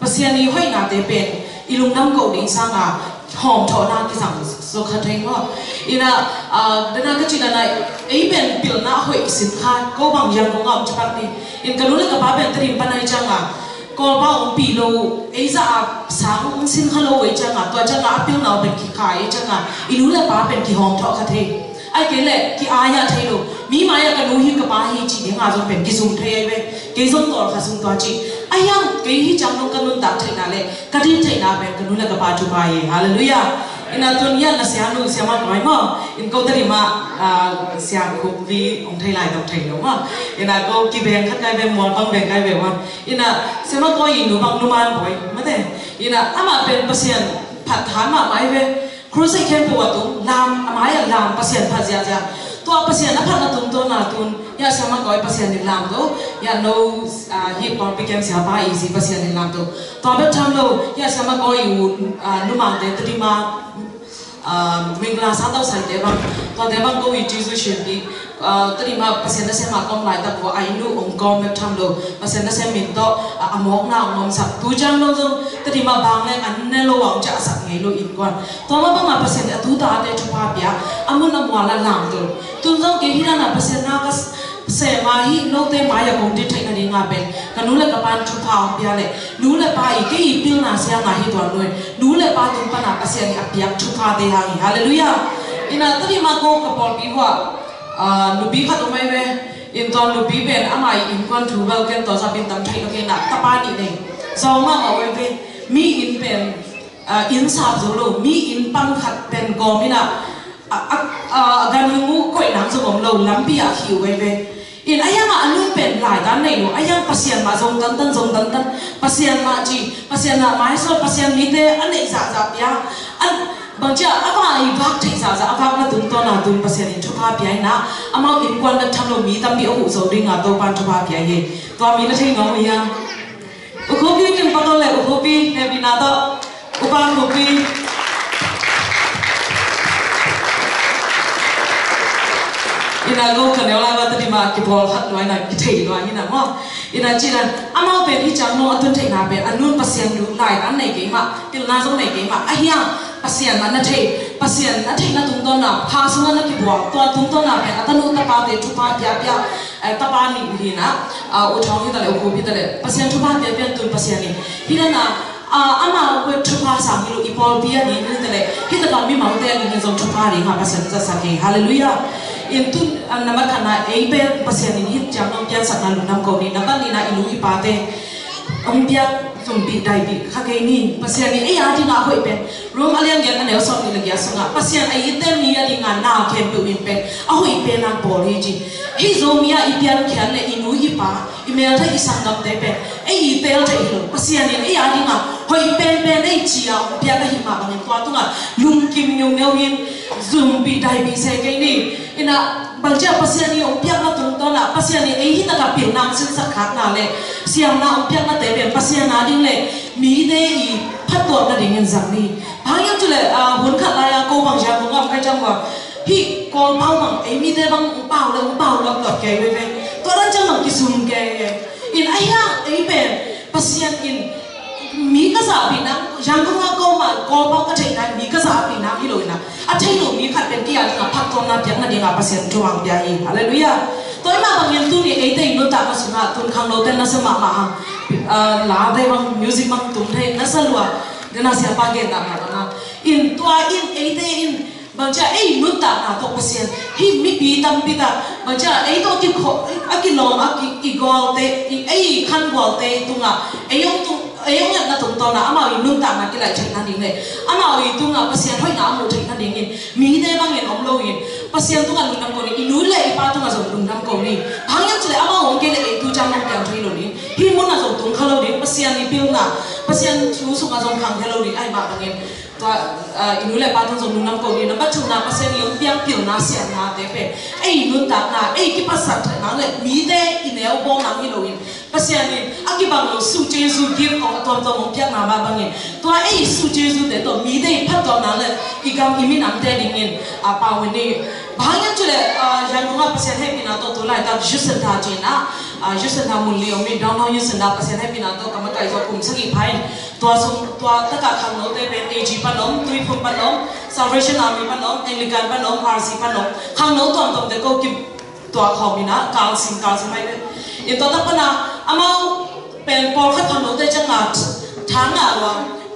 Pasian i hoihnate pen i lungdam ko ding sangin hawmthawhna kizang zaw kha thei maw. In ah, ah, dena ka cih dan ah ei pen pilna a hoih sin kha, ko bang Yangon ah om ci pak ni. In ka nu le ka pa pen Tedim pan ahih ciangin Kawlpau ompih lo uh, ei zah a sang hong sin kha lo uh ahih ciangin, tua ciangin a pilna uh pen kikhai ahih ciangin i nu le pa pen kihawmthawh kha thei. Ahih kei leh ki-ai ah thei lo. Mi mai ah ka nu hi ka pa hi cih ding ah zong pen kizum thei ahi ve. Kei zong tawlkhat sung tua cih. Ahi hang kei hih ciang nong ka nuntak theihna le ka din theihna pen ka nu le ka pa thupha hi. Halleluiah. In ah tun hiah na sianu Siama Kawi maw. In ko Tedim ah, ah, Sia Khup Vi hong thei lai dong thei lo maw. In ah ko kibeng khat kai ve, mual bang beng kai ve maw. In ah Siama Kawi i nu bang nu man bawi mate. In ah amah pen Pasian phat than mahmah hi ve. Crusade khempeuh a tung, lam, a mai-ah lam, Pasian phat ziahziah. Tua Pasian a phatna tungtawn a tun, hiah Siama Kawi Pasian in lamto, hiah no, ah, hih pawlpi kem siapa i zi Pasian in lamto. Tua bek tham lo, hiah Siama Kawi i u, ah, numangte Tedim ah, ah, Mingla sa tau saite bang, tuate bang ko i Jesu sianpi, ah, Tedim ah Pasian nasem a ka om laitak uh a i nu ong kawm bek tham lo, Pasian nasem min tawh, ah, a mawkna ong omsak. Tu ciang dong zong Tedim ah bang leng an ne lo a ong ciah a sak ngei lo innkuan. Tua mah bangah Pasian in a tutate thupha pia, a mun a mual ah lamto. Tun zong kei hih dan ah Pasian na ka s-, Sem a hi note mai-ah kong din theih nadinga pen ka nu le ka pan thupha hong pia leh, nu le pa i kei i pilna siangna hi tuan nuai, nu le pa tung pana Pasian i a piak thuphate hang hi. Halleluiah. Ina tadi ma ko ka pawlpi hua, ah, nupi khat om ai ve. In tuan nupi pen ama i innkuan thu bel ken tuan sapin tam thei lo kei na, tapa nih nei. Zong mama oi ve. Mi inn pen, ah, inn sap zo lo, mi inn pang khat pen gawm ina, a, a, a, a ganhing uh koih nang zong om lo, lampi ah khiu veve. In a hiangah a nun pen laitan nei lo, a hiang Pasian mah zong tantan, zong tantan, Pasian mah ci, Pasian mah maisawt, Pasian mite a neih zahzah pia, a, bangcia ama i vak theih zahzah, a vakna tungtawn a tun Pasian in thupha pia ina, amau innkuan bek tham lo mi tampi a huh zo dinga Topan thupha pia hi. Tua mi na thei ngam uh hiam? U Khuapi kin pakol le U Khuapi, hehpihna tawh. U Pa Khuapi. Ina ko ka neu lai va tadi ma kipawl khat nuai na kithei nuai hi na maw. Ina ci dan amau pen hi ciang nong a tun theihna pen a nun Pasian duh lai an nei kei mah, pilna zong nei kei mah. A hiang Pasian mah na thei, Pasian na theihna tungtawn na, pha sungah na kibuak, tua tungtawn na pen a tanu tapate thupha piapia, eh, tapa nih hi na, ah, U Thawng hi ta le, U Khup hi ta le, Pasian thupha piapia tun Pasian in. Hi na na, ah, ama thupha sang hi lo i pawlpi a ding hi ta le, hi ta ka mimaute a ding hi zong thupha ding ha Pasian za sa kei. Halleluiah. In tun, ah, na ma khat na ei pen Pasian in hi ciang nong piansakna lungdam ko ni, na ban ni na i nu i pate. Hong piak zumpi daipi kha kei ni. Pasian in ei a dingah hoih pen Rom a lian giat a neu sawm nih le giat sungah Pasian a itte mi a dingah na khempeuh in pen a hoih pen a bawl hi ci. Hih Zomi a i piankhiat le i nu i pa, i meltheih i sanggamte pen ei i teel theih hi lo. Pasian in ei a dingah hoih penpen ei ci a hong piak ahih mah bangin tua tungah lungkim ngeungeu hin zumpi daipi se kei ni. Ina bangcia Pasian i hong piakna tungtawn ah Pasian i ei hi taka pilna hong sinsak khakna le siamna hong piaknate pen Pasian a ding le mite i phattuamna dingin zang ni. Bang hiam cih leh, ah, hun khat lai-a ko bang zia ko ngam kai ciang ua hih Kawlpau bang ei mite bang hong pau le hong pau lawmlawm kei veve. Tua dan ciang bang kisum kei. In a hiang ei pen Pasian in mi ka zahpih nang, Yangon a ko ma, Kawlpau ka theih nang, mi ka zahpih nang hi lo ina. A thei lo mi khat pen ki a dingah phattuamna piakna dingah Pasian thu hong pia hi. Halleluiah. Tua i mah bangin tuni eite i nuntakna sungah tun khangnote na sa mahmah hang, ah, late bang, music bang tung thei na sa lua. Dena siapa genna mah bang a. In tua in eite in bangcia ei nuntakna tawh Pasian hih mipi tampi tak bangcia ei tawh kikho, a kilawm a ki, i gualte, i, ei khan gualte tungah ei hong tung, ei hong etna tungtawn ah amau i nuntakna kilaih theih nading le amau i tungah Pasian hoihna a muh theih nadingin mite bangin om loin Pasian tungah lungdam ko ni, i nu le i pa tungah zong lungdam ko ni. Bang hiam cih leh amau hong kei le ei tu ciang hong piang thei lo ni. Hih munah zong tung kha lo ding, Pasian i pilna, Pasian thu sungah zong khang thei lo ding, ahih mah bangin tua, ah, i nu le pa tungah zong lungdam ko ni. Number two na Pasian i hong piang pilna siamnate pen ei nuntakna, ei kiphatsakna le mite i neu bawm nang hi loin Pasian in a kibang lo su Jesu gift kong a tuamtuam hong piakna mah bangin tua ei su Jesu te tawh mite i phattuamna le i gam i minamte dingin a pau in ni. Bang hiam cih leh, ah, Yangon ah Pasian hehpihna tawh tu laitak Youth Centre ci-in ah, ah, Youth Centre mun li om in, Downtown Youth Centre Pasian hehpihna tawh ka makaih zawh kum sagih pha in. Tua sung, tua takah khangnote pen A G pan om, Tuiphum pan om, Salvation Army pan om, Anglican pan om, R C pan om. Khangno tuamtuamte ko kim tua khawm ina kalsim kalsim mai ve. In tua tak pana amau pen pawlkhat khangnote cianga tha ngah lua,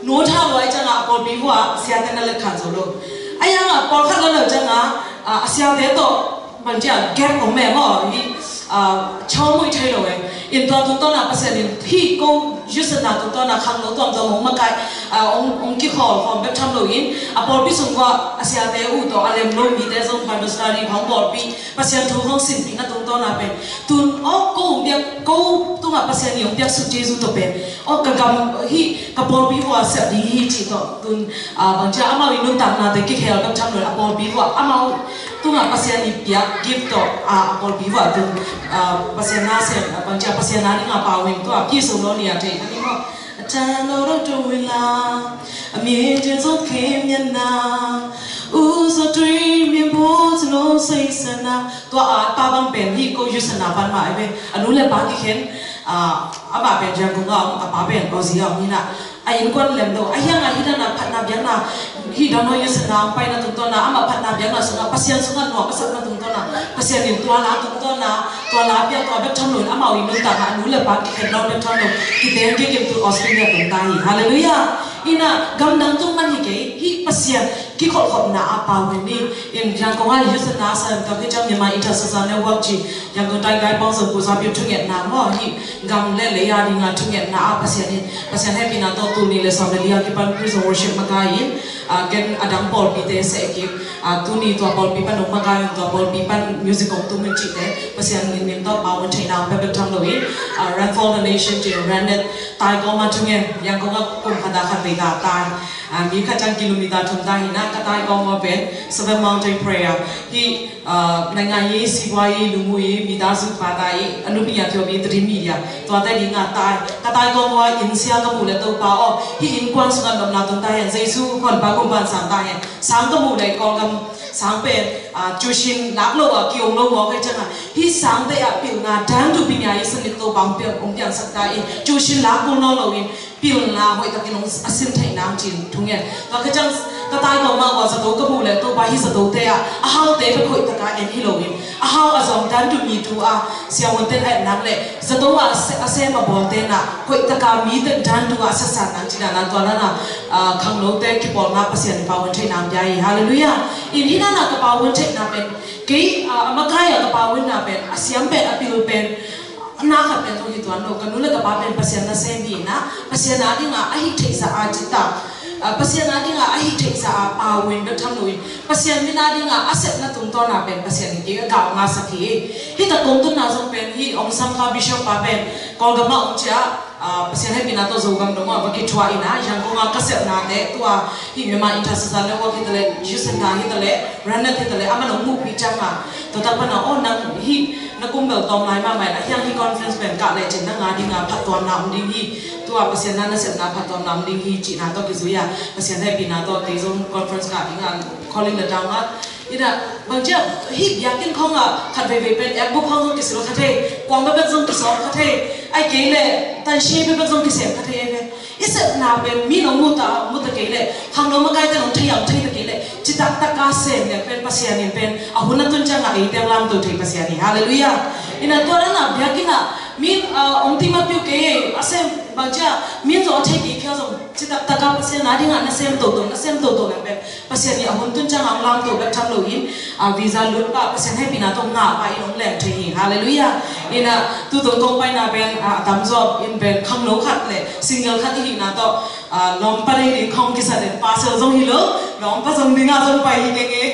nu tha lua i cianga pawlpi hua siate na let khan zo lo. A ianga pawlkhat la lo cianga, a, a siate tawh bangcia gap om meh maw hi, a, chawmui thei lo e. In tua tungtawna Pasian in hih ko Youth Centre tungtawna khangno tuamtuam hong makaih, a, hong, hong kikhawl khawm bek tham loin a pawlpi sung hua a siate uh tawh a lem lo mite zong Bible study hong bawlpih Pasian thu hong sinpihna tungtawna pen tun aw ko hong piak, ko tungah Pasian i hong piak suk Jesu tawh pen aw ka gam hi ka pawlpi hua siah ding hi cih tawh tun, ah, bangcia amau i nuntaknate kikhel bek tham lo a pawlpi hua amau tungah Pasian i piak gift tawh, ah, a pawlpi hua tun, ah, Pasian na sem, ah, bangcia Pasian na dingah pau hing tua pi so lo ni a thei na ni maw. A tan lo lo to wila a mi je zo khem yan na u zo tui mi bo zo lo sai sana. Tua a pa bang pen hi ko Youth Centre pan mah ai ve. A nu le pa kikhen, ah, amah pen Yangon a om, a pa pen Aussie a om hi na. A innkuan lem lo. A hiang a hi dan a phatna biakna hi dan hoi Youth Centre a om paina tungtawna amah phatna biakna sungah Pasian sungah nuam a sakna tungtawn Pasian in tua la tungtawn a, tua la pia tua bek tham lo in amau i nuntakna a nu le pa kikhen lo bek tham lo, kiteng kik in tu Australia tung ta hi. Halleluiah. Ina gamdang tung man hi kei, hih Pasian kikholhkhopna a pau hi ni. In Yangon a Houston na sa em tak hi ciang Myanmar Intercessor Network ci, Yangon Taikai Pawng Zong Kusa Piu thungetna maw, hih gam le lei a dinga thungetna a Pasian in, Pasian hehpihna tawh tul nih le sawm le li a kipan Praise and Worship makai in, a, ken a dang pawlpite seh kik, a, tuni tua pawlpi pan hong makai in, tua pawlpi pan music hong tum in cihte Pasian in min tawh pau hong theihna hong pia bek tham lo in, a, Run for the Nation ci, Run Net tai kawma thungen, Yangon a kum khat a khat vei ta tai. A, mi khat ciang kilometer thum ta hi na, ka tai kawma pen Seven Mountain Prayer hi. A, naingai i, sibuai i, lungui i, mi ta zut pa ta i, a nupi a thio mi tadi mi dia. Tua te dinga tai, ka tai kawma inn sia ka muh le Topa aw, hih innkuan sungah nopna tun ta hen, Jesu honpa kumpan sang ta hen. Sang ka muh le Kawlgam sang pen, a, tuition lak lo a, kiong lo mawk hi ciangin, hih sang te a pilna dan tu pinya i sanit Topa hong piang, hong piangsak ta i, tuition lak kul nawn lo in, pilna hoih takin hong a sin theih nang cin thungen. Tua ka ciang ka tai kawma ua zato ka muh le Topa hih zato te ah a hau te bek hoih taka en hi lo in, a hau a zawng dan tu mi tu a siavuan ten a et nang le zato a se-, a sem a bawl te na hoih taka mi te dan tu a sasan nang cin a na tua na na, a, khangno te kipawlna Pasian in pau hong theih nang pia hi. Halleluiah. In hi na na ka pau hong theihna pen kei, a, a makai a ka pau hong na pen a siam pen a pil pen na khat pen zong hi tuan lo, ka nu le ka pa pen Pasian nasem hi na, Pasian a dinga a hih theihsa a citak, a, Pasian a dinga a hih theihsa a pau in bek tham lo in, Pasian min a dinga a sepna tungtawn a pen Pasian in kei a gau ngasak hi. Hih tak kong tunna zong pen hih Aung San Kha Bishop pa pen Kawlgam ah hong ciah, a, Pasian hehpihna tawh Zogam dong ah va kithuah in a, Yangon a ka sepna te tua hih Myanmar Intercessor Network hi ta le, Youth Centre hi ta le, Run Net hi ta le, a man hong muhpih ciang a, tua tak pan a, aw nang hih na kum bel tawm lai mahmah in a, hiang hih conference pen kah lecin nang a dinga phattuamna om ding hi, tua Pasian na nasepna phattuamna om ding hi cihna tawh kizui a, Pasian hehpihna tawh kei zong conference kah ding a, calling le down a, ina bang cia hih biakinn khawng a khat veivei pen act book khawng zong kisil kha thei, kuang bebek zong kisawm kha thei, ai kei le tansia bebek zong kisem kha thei ai ve. I sepna pen mi nong mu ta, mu ta kei leh, khangno makaite nong thei a, thei ta kei leh, citak taka sem leng pen Pasian in pen a hun a tun ciangah eite lamto thei Pasian hi. Halleluiah. Ina tua dan a biakinn ah mi, ah, ong ti matpiu kei, a sem bang cia mi zong a thei kei khia zong citak taka Pasian a dingah na sem toto, na sem toto leng pen Pasian in a hun tun ciangah hong lamto bek tham loin, a, visa lut pah, Pasian hehpihna tawh ngah pah in hong leng thei hi. Halleluiah. Ina, tutung kong paina pen, a, a tamzaw in pen khangno khat le single khat i hihna tawh, a, lawmpa nei ding khawng kisat in parcel zong hi lo, lawmpa zong dingah zong pai hi keng e.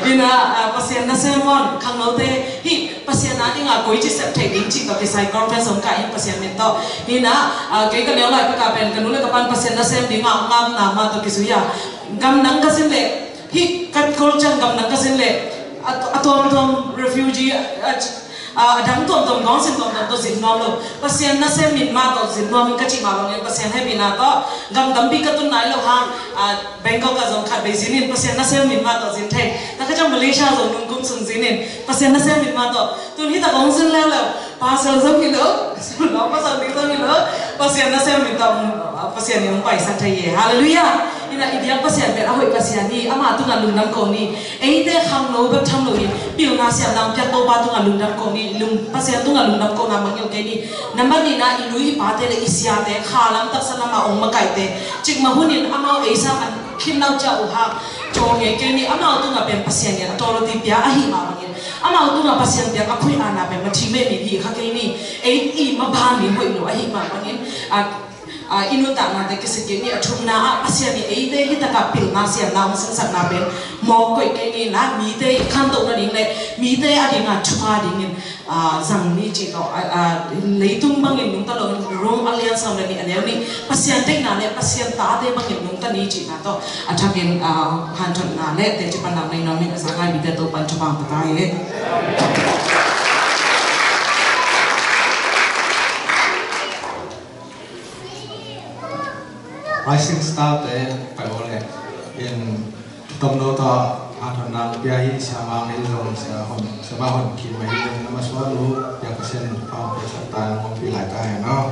Ina, a, Pasian nasem maw, khangnote hih Pasian a dingah koici sep thei ding cih tawh kisai conference hong kah in Pasian min tawh. Hi na, a, kei ka neu lai pek a pen ka nu le ka pan Pasian nasem dingah ngakna mah tawh kizui a. Gamdang ka zin leh, hih ka Kawlgam gamdang ka zin leh, a, a tuamtuam refugee, a, a, a dang tuamtuam gawng sin tuamtuam tawh zin nuam lo. Pasian nasem min mah tawh zin nuam in ka cih mah bangin Pasian hehpihna tawh gam tampi ka tun nai lo hang, a, Bangkok ah zong khat vei zin in Pasian nasem min mah tawh zin thei. Taka ciang Malaysia zong nung kum sung zin in Pasian nasem min mah tawh. Tun hi tak hong zin leuleu. Parcel zong hi lo. Lawmpa zong ding zong hi lo. Pasian nasem min tawh, Pasian in hong paisak thei hi. Halleluiah. Ina i biak Pasian pen a hoih Pasian hi. Ama tungah lungdam ko ni. Eite khangno bek tham loin pilna siamna hong piak Topa tungah lungdam ko ni. Lung, Pasian tungah lungdam ko na mangngilh kei ni. Nambat nihna i nu i pate le i siate kha lam taksa lam a ong makaihte cikmah hunin amau ei sang an khim nau cia uh hang thaw ngei kei ni. Amau tungah pen Pasian in authority pia ahih mah bangin amau tungah Pasian piak a khuih ana pen mathi mei min hi kha kei ni. Ei i maban min hoih lo ahih mah bangin a, a, i nuntaknate kisik kei ni. A thumna ah Pasian in eite hitakah pilna siamna hong sinsakna pen mawk koih kei ni. Na mite i khantoh nading le mite a dinga thupha dingin a, zang ni cih tawh, a, a, leitung bangin nungta loin Rome a lian sawm le nih a neu nih Pasian deihna le Pasian tate bangin nungta ni cihna tawh a thakin, a, hanthotna le teci pandan nei nuam in a za ngai mite Topan thupha pia ta hi. Rising Star te pai aw le in Tomno tawh hanthotna pia hi. Siamah ngei zong sia hon, siamah hon khin mah hi zong na masuan uh pia Pasian in thupha hong piaksak ta, hong ompih lai ta hen aw.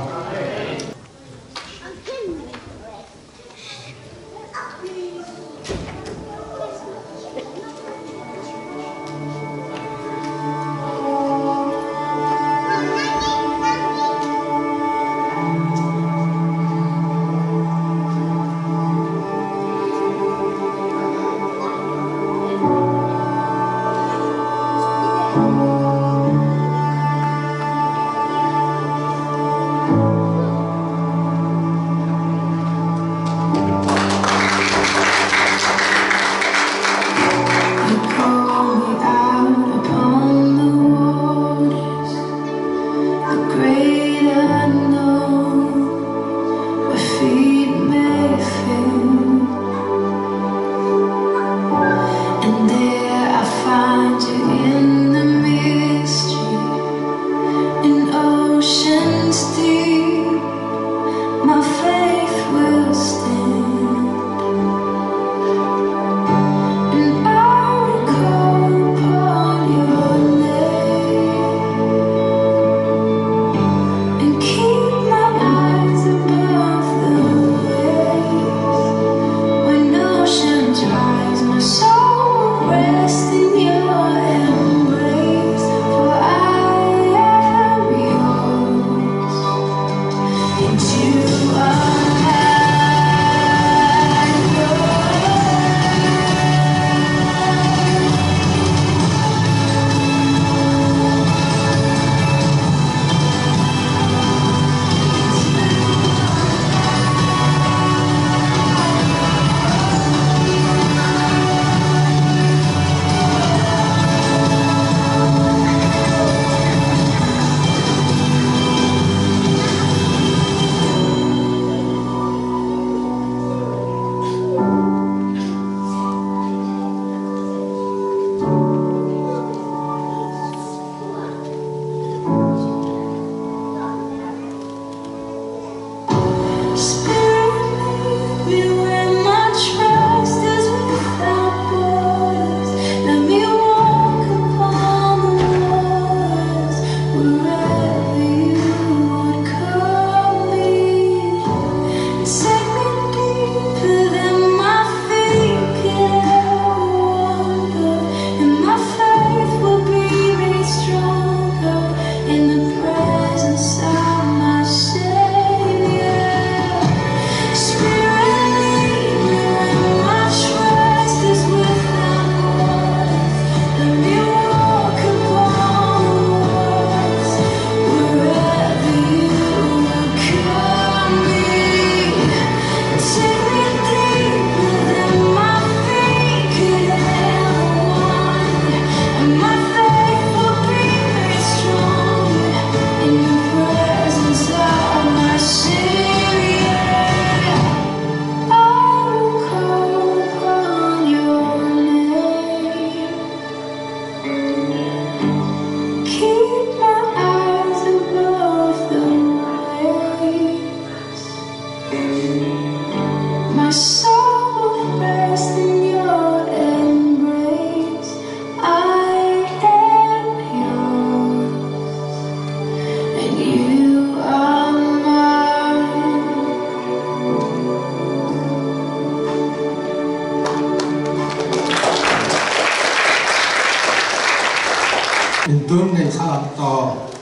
Salam tawh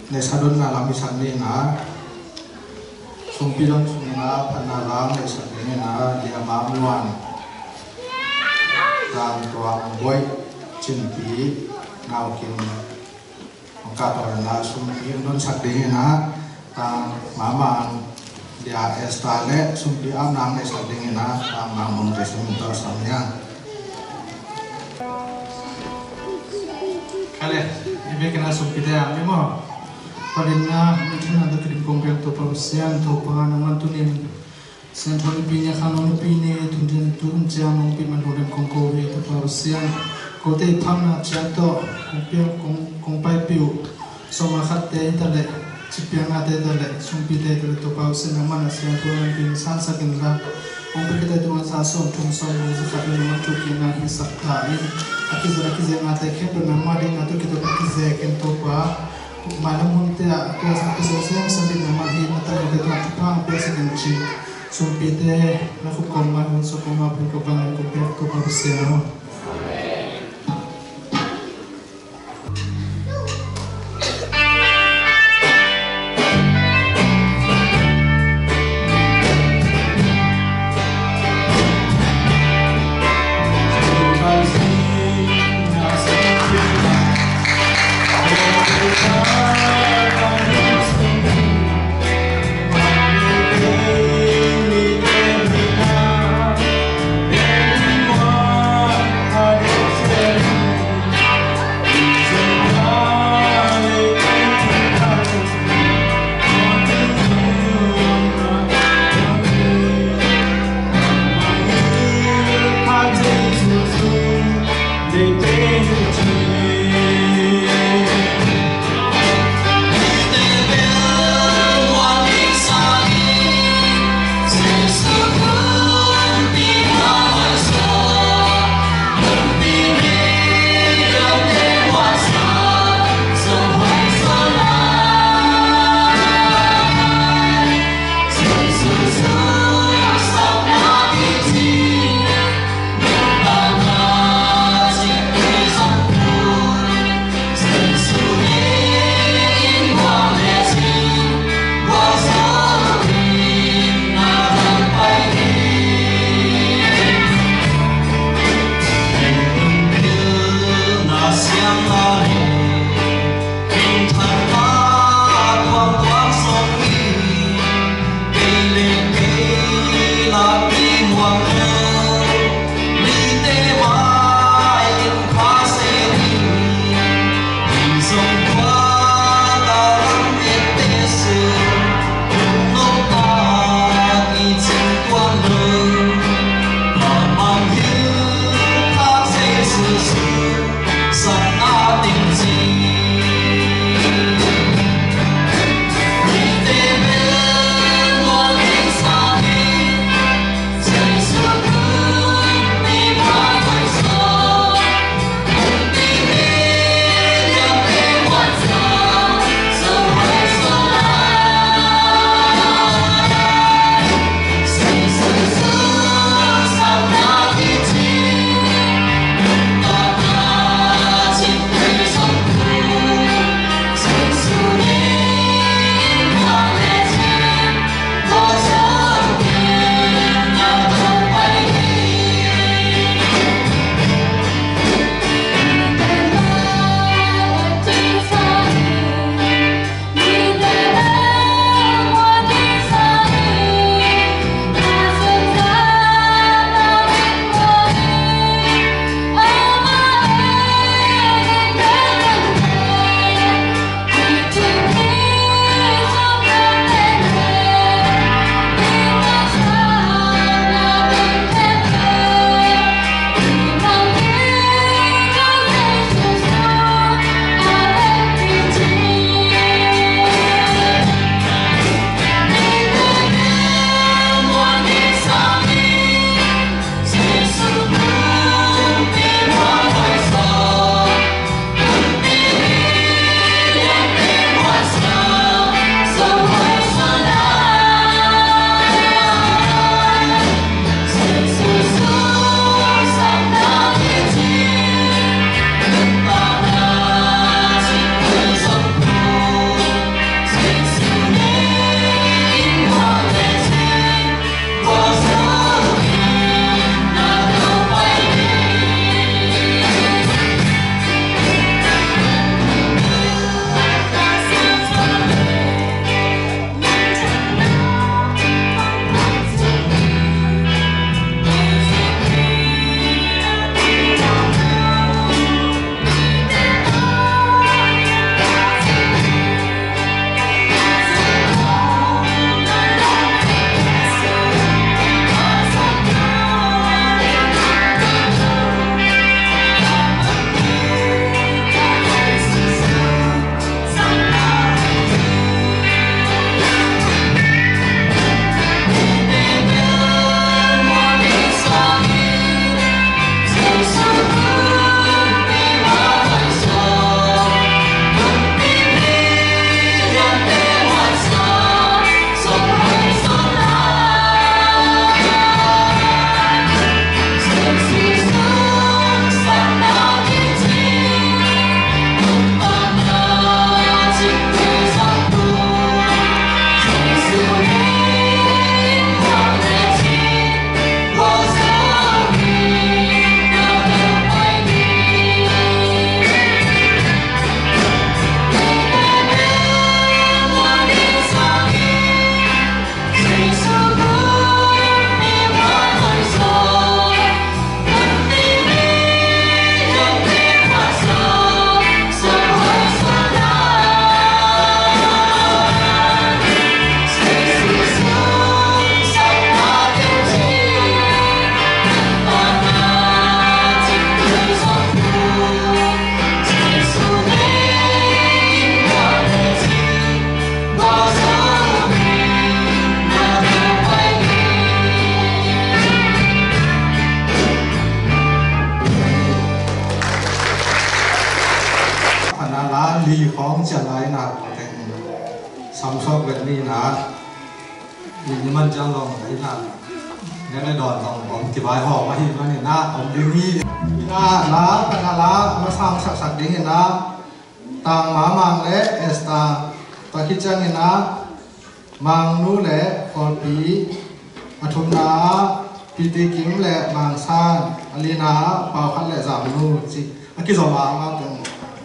neihsa donna lam i sak ni in ah, sumpi lam sung in ah phatna lam neihsak ding in ah, Lia Mang Muan, Tang Tuang Boih, Cin Pi, Nau Kim, Mangkah tawh in ah sumpi hong donsak ding in ah, Tang Mang Mang, Lia Esther leh sumpi apna neihsak ding in ah, Tang Mang Mang Jason tawh sam ni in ah. Kale, i biakinn ah sumpite a mi maw. Palinna, mi thunna tawh kidim kong piak Topa Pasian, Topa nangman tuni in Siangtho Nipi ni, Khangno Nipi ni, tun ciang, tu hun ciang nong pia man lo dem kong ko hi Topa Pasian. Kote i phamna ciang tawh kong piak, kong, kong paipih uh sawma khatte hi ta leh, ci piaknate hi ta leh, sumpite hi ta leh, Topa Pasian nangman a siangtho nang pin sansak in la. Hong pia khit a tung a za sawm thum sawm nih za khat in nangman thukikna hisak ta in, a kiza a kizeknate khempeuh nangmah ding na tawh kituak a kizek in Topa. Mailam hunte ah a kiza a kizek semsem in nangmah hi na ta lote tung a thupha hong piaksak in ci. Sumpite na khut kawm mai hun sawm kawm a pun kawm bang in kong piak Topa Pasian aw. Samsok vet ni na, ni man ciang dong na ina, ni na dawn dong om kibai hawm ahi manin na om ding hi. Ina la, pana la, masang saksak ding ina, Tang Ma Mang le Esther, tua khit ciangin a Mangnu le Kawlpi, a thumna ah Pi Ti Kim le Mang San, a lina ah Pau Khat le Zam Nu cih a kizom a amau teng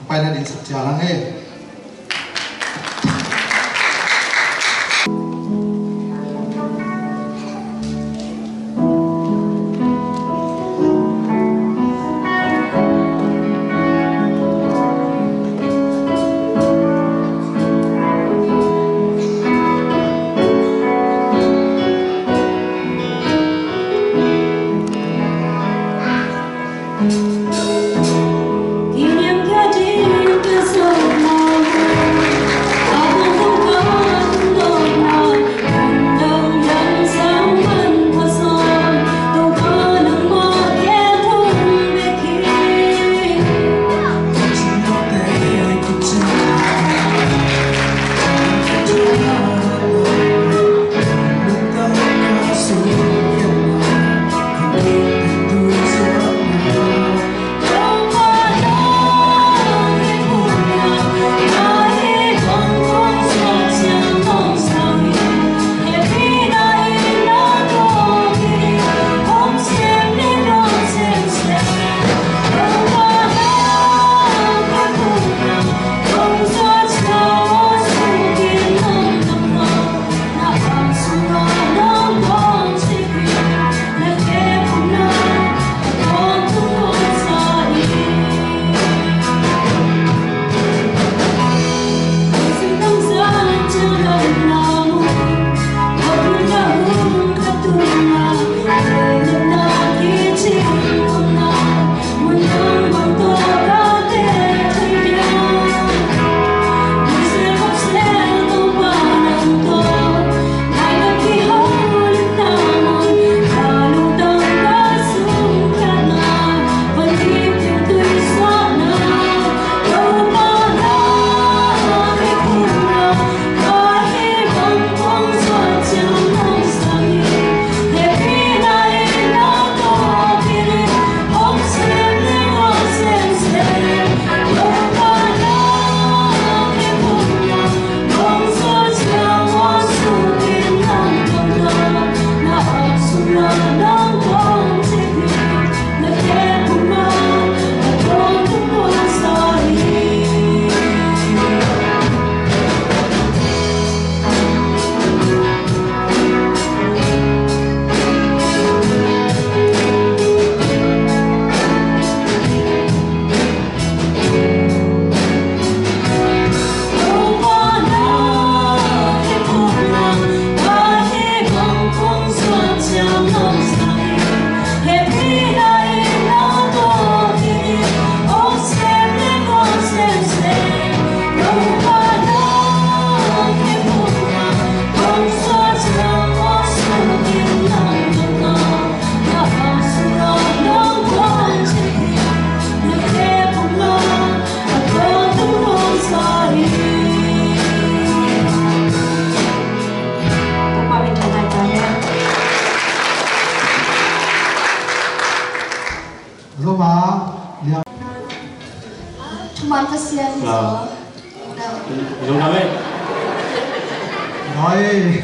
paina ding sak cial ang ei. Zoma, liang. Thuman Pasian hi zaw. Zong na ve. Oi.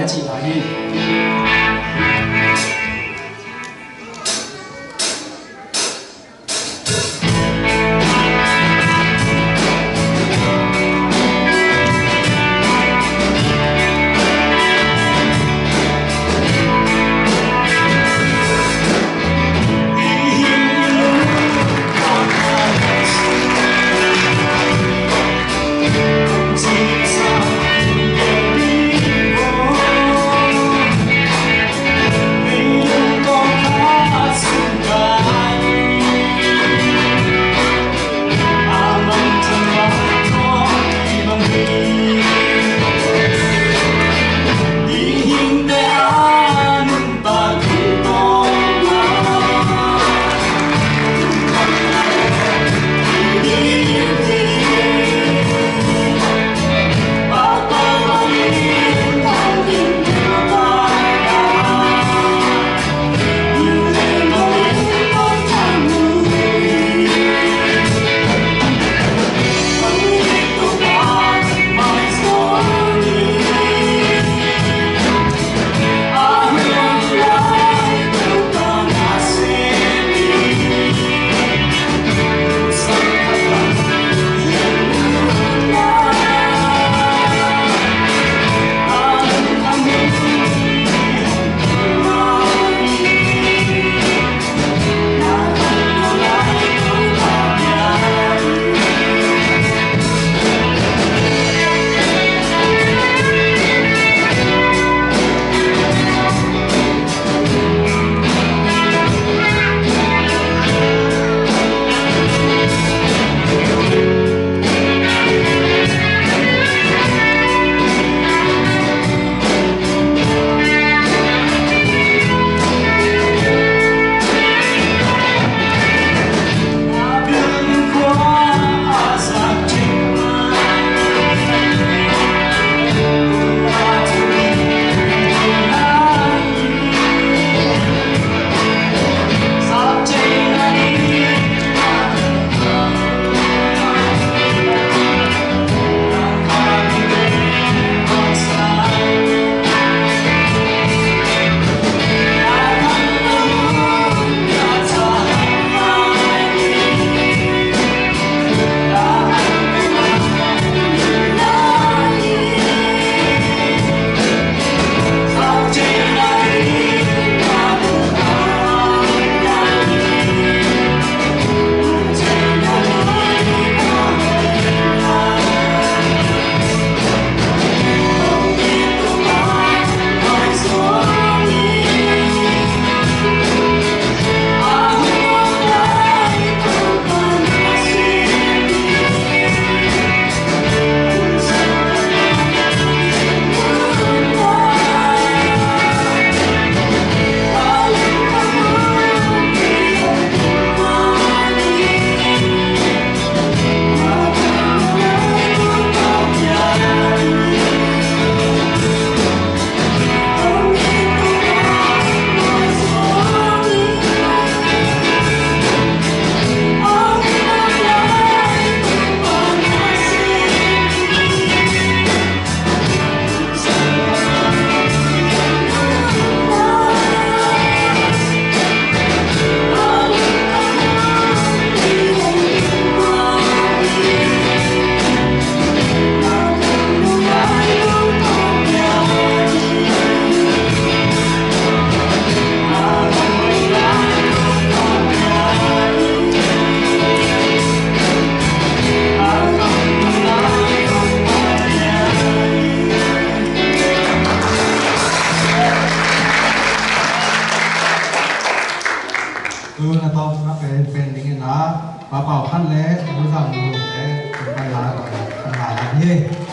Cih lai hi. Tun a tawpna pen pen dingin a Pa Pau Khan le Nu Zam Nu te pen pen la pen la la hi.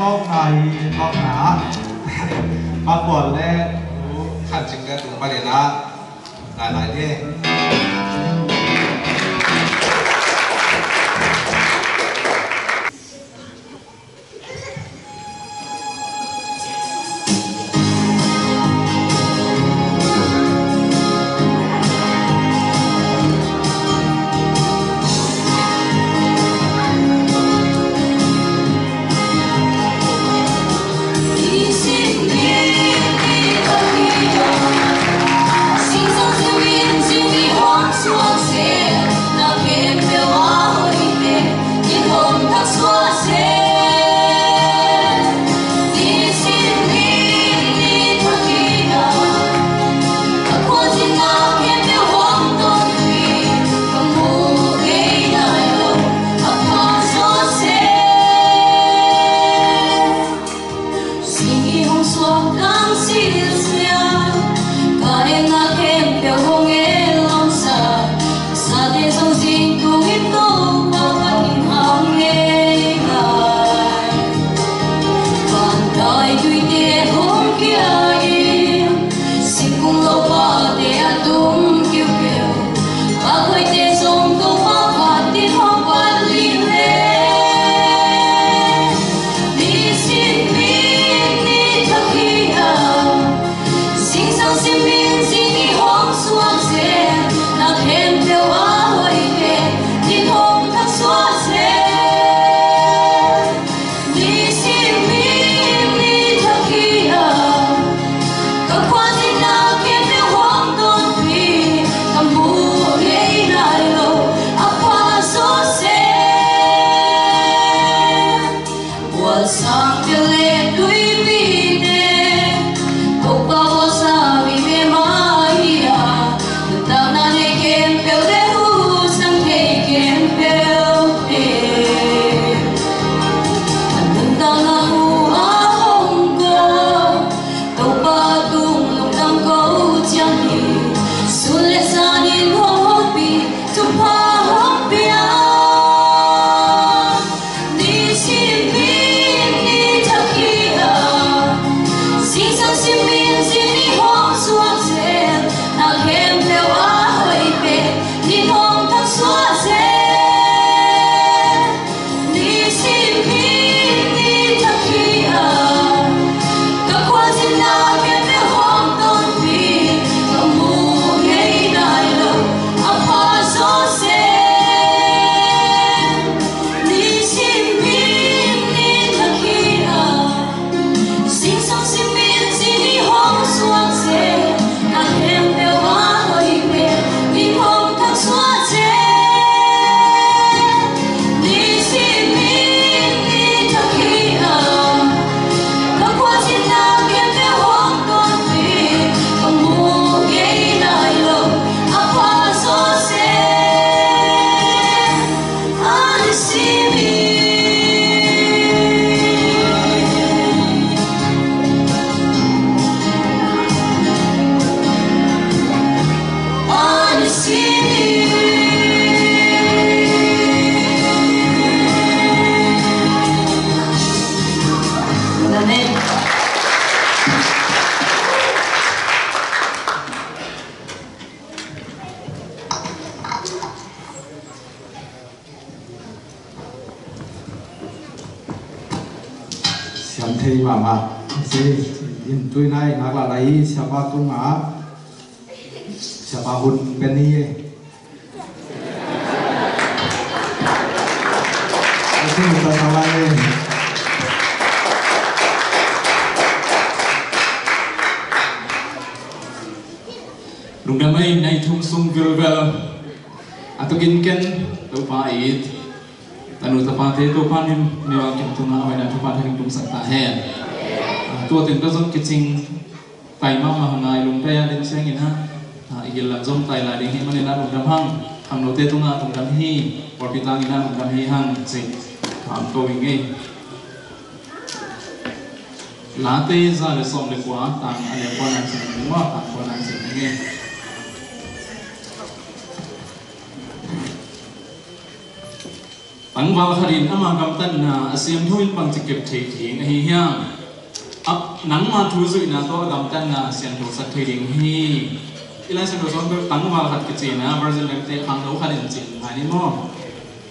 Tawpna hi, tawpna. Pakbual le Khan Cing te tung panin ah, nai nai ni. Sing i hong suak tang silsia, ka hemna khempeuh hong en lawmsa, ka sate zong zing tung in Topa panin hang ngei lai. Vantai tuite hong kia in, singkung lopate a tum kiukiu, a khoite zong Topa phat in hong pat lim le. Nisim in ni thak hi a, zingsang simin zing i hong suak zel, na khempeuh a hoihte, ni hong thak suak zel. Nisim in ni thak hi a, ka khuazin na khempeuh hong tonpih, ka muh ngei nai lo a pha zawseh. Bual sang pia le tuipite, Topa bawlsa vive mah hi a, nuntakna nei khempeuh le husang thei khempeuhte, a nuntakna uh a hong ko, Topa tung lungdam ko ciang hi. Sun le zanin hong hopih, thupha hong pia. Nisim in ni thak hi a, zingsang simin zing i hong suak zel, na khempeuh a hoih pen ni hong thak suak zel. Nisim in ni thak hi a, ka khuazin na khempeuh hong tonpih, ka muh ngei nai lo a pha zawseh. Nisim in ni thak hi a, zingsang simin zing i hong suak zel, na khempeuh a hoih pen ni hong thak suak zel. Nisim in ni thak hi a, ka khuazin na khempeuh hong tonpih, ka muh ngei nai lo a pha zawseh. Amen. Siam thei mahmah. Zi in tuinai nak la lai siapa tungah siapa hun pen hi. Lungdam ei, nai thum sung vilvel. A tukin ken Topa it. Tanu tapate Topa nim niwal kim tunga hoina Topa thakin tumsak ta hen. A, tua teng ka zon kicing tai mama hanga i lungtai a ding seng ina. A, i gil lam zong tai lai ding hi manina lungdam hang. Hang note tunga lungdam hi. Pawlpi tang ina lungdam hi hang. Sing. Kam ko i ngei. Late za le sawm le kua tang a le kua nang sing ni ma tang kua nang sing ni. Tangval khat in ama gamtatna a siangtho in bangci kep thei ding ahi hiam? A, nangma thu zuihna tawh a gamtatna siangtho sak thei ding hi. I Lai Siangtho sung tangval khat kici-in a, Virgin Mary te khangno khat in ci-in ngai ni maw?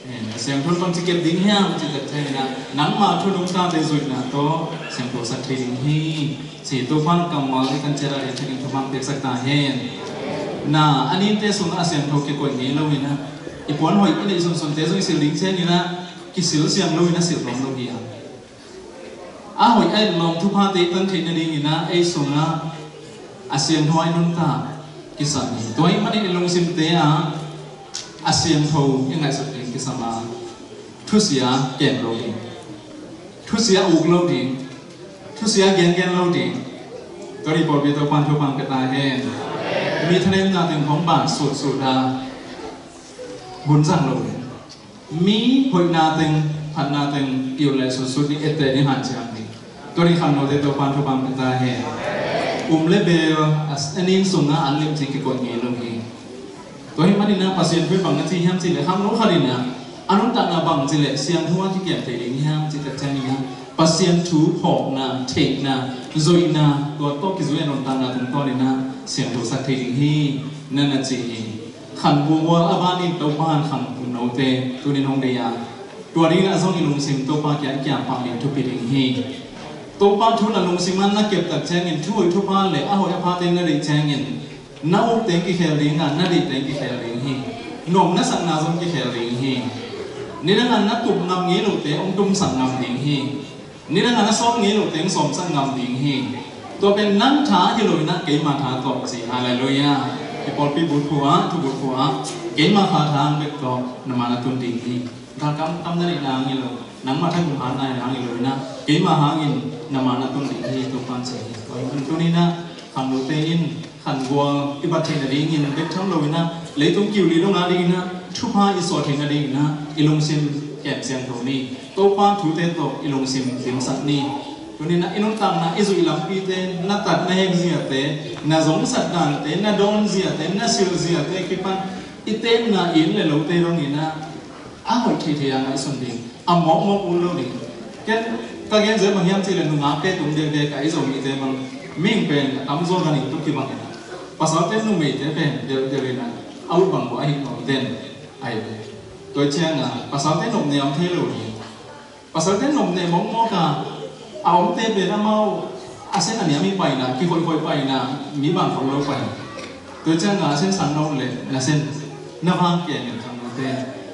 Eh, a siangtho in bangci kep ding hiam cih tak ciangin a, nangma thu nungtate zuihna tawh siangtho sak thei ding hi. Ci, Topa'n kammal i kan ciat a, i ciat in thupha piaksak ta hen. Na, a ninte sungah a siangtho kikoih ngei lo-in a, i puan hoih i neih sunsunte zong i silh ding ciangin a, kisil siang lo-in a silh nuam lo hi a. A hoih a et lawm thuphate i tan theih nadingin a, ei sungah a siangtho a i nuntak kisam hi. Tua ahih manin i lungsimte ah a siangtho i ngaihsut ding kisam a, thusia kem lo ding, thusia uk lo ding, thusia gengen lo ding. Tua ding pawlpi Topa'n thupha pia ta hen. Mi thanemna teng khawng ban sutsut a, hun zang lo ding. Mi hoihna teng, phatna teng i ut leh sutsut ding, etteh ding, hanciam ding. Tua ding khangnote Topa'n thupha pia ta hen. Um le beel a, a nin sungah an limci kikoih ngei lo hi. Tua ahih manin a, Pasian thu in bang na ci hiam cih leh, khangno khat in a, a nuntakna bangci leh siangtho a kikem thei ding hiam cih tak ciangin a, Pasian thu phawkna, theihna, zuihna, tua tawh kizui a nuntakna tungtawnin a siangtho sak thei ding hi, na na ci hi. Khan bual a ban in Topa'n khangnote tuni-in hong deih a, tua dingin a zong i lungsim Topa kiang kiam pah ding thupi ding hi. Topa thu na lungsim ah na kep tak ciangin, thu hoih thupha le a hoih a phate na deih ciangin, na uk teng kikhel ding a, na deih teng kikhel ding hi. Nuam na sakna zong kikhel ding hi. Nidang a na tup ngam ngei lote hong tumsak ngam ding hi. Nidang a na sawm ngei lote hong sawmsak ngam ding hi. Tua pen nang tha hi lo-in a, keima tha tawh ci. Halleluiah. I pawlpi butphu ah, thu butphu ah, keima kha tha hang bek tawh na ma na tun ding hi. Galkap kam na neihna hang hi lo, nangma thakum hatna hang hi lo-in a, keima hangin na ma na tun ding hi, Topa'n ci hi. Tua ahih manin tuni-in a, khangnote in khan bual i bat theih nadingin bek tham lo-in a, leitung kiu li dong a dingin a, thupha i suah theih nadingin a, i lungsim kem siangtho ni. Topa thute tawh i lungsim dimsak ni. Tuni-in a, i nuntakna, i zuih lampite, na tat na hek ziate, na zongsat dante, na dawn ziate, na silh ziate kipan i tepna inn le lote dongin a, a hoih theithei a ngaihsun ding, a mawkmawk ut lo ding. Ken ka gen zel bang hiam cih leh, nungakte tung deuhdeuh ka, i Zomite bang, mihing pen a tamzaw ganhing tawh kibang in a, pasalte numeite pen deuhdeuh in a, a ut bang bawh ahi nuam den ahi ve. Tua ciang a, pasalte nopna om thei lo ding. Pasalte nopna mawkmawk a, a omte pen amau a sen a niam hi pai in a, kikhoihkhoih pai in a, mi bang khol lo pai. Tua ciang a, a sen sang na ut leh, na sen na vang kem in, khangnote,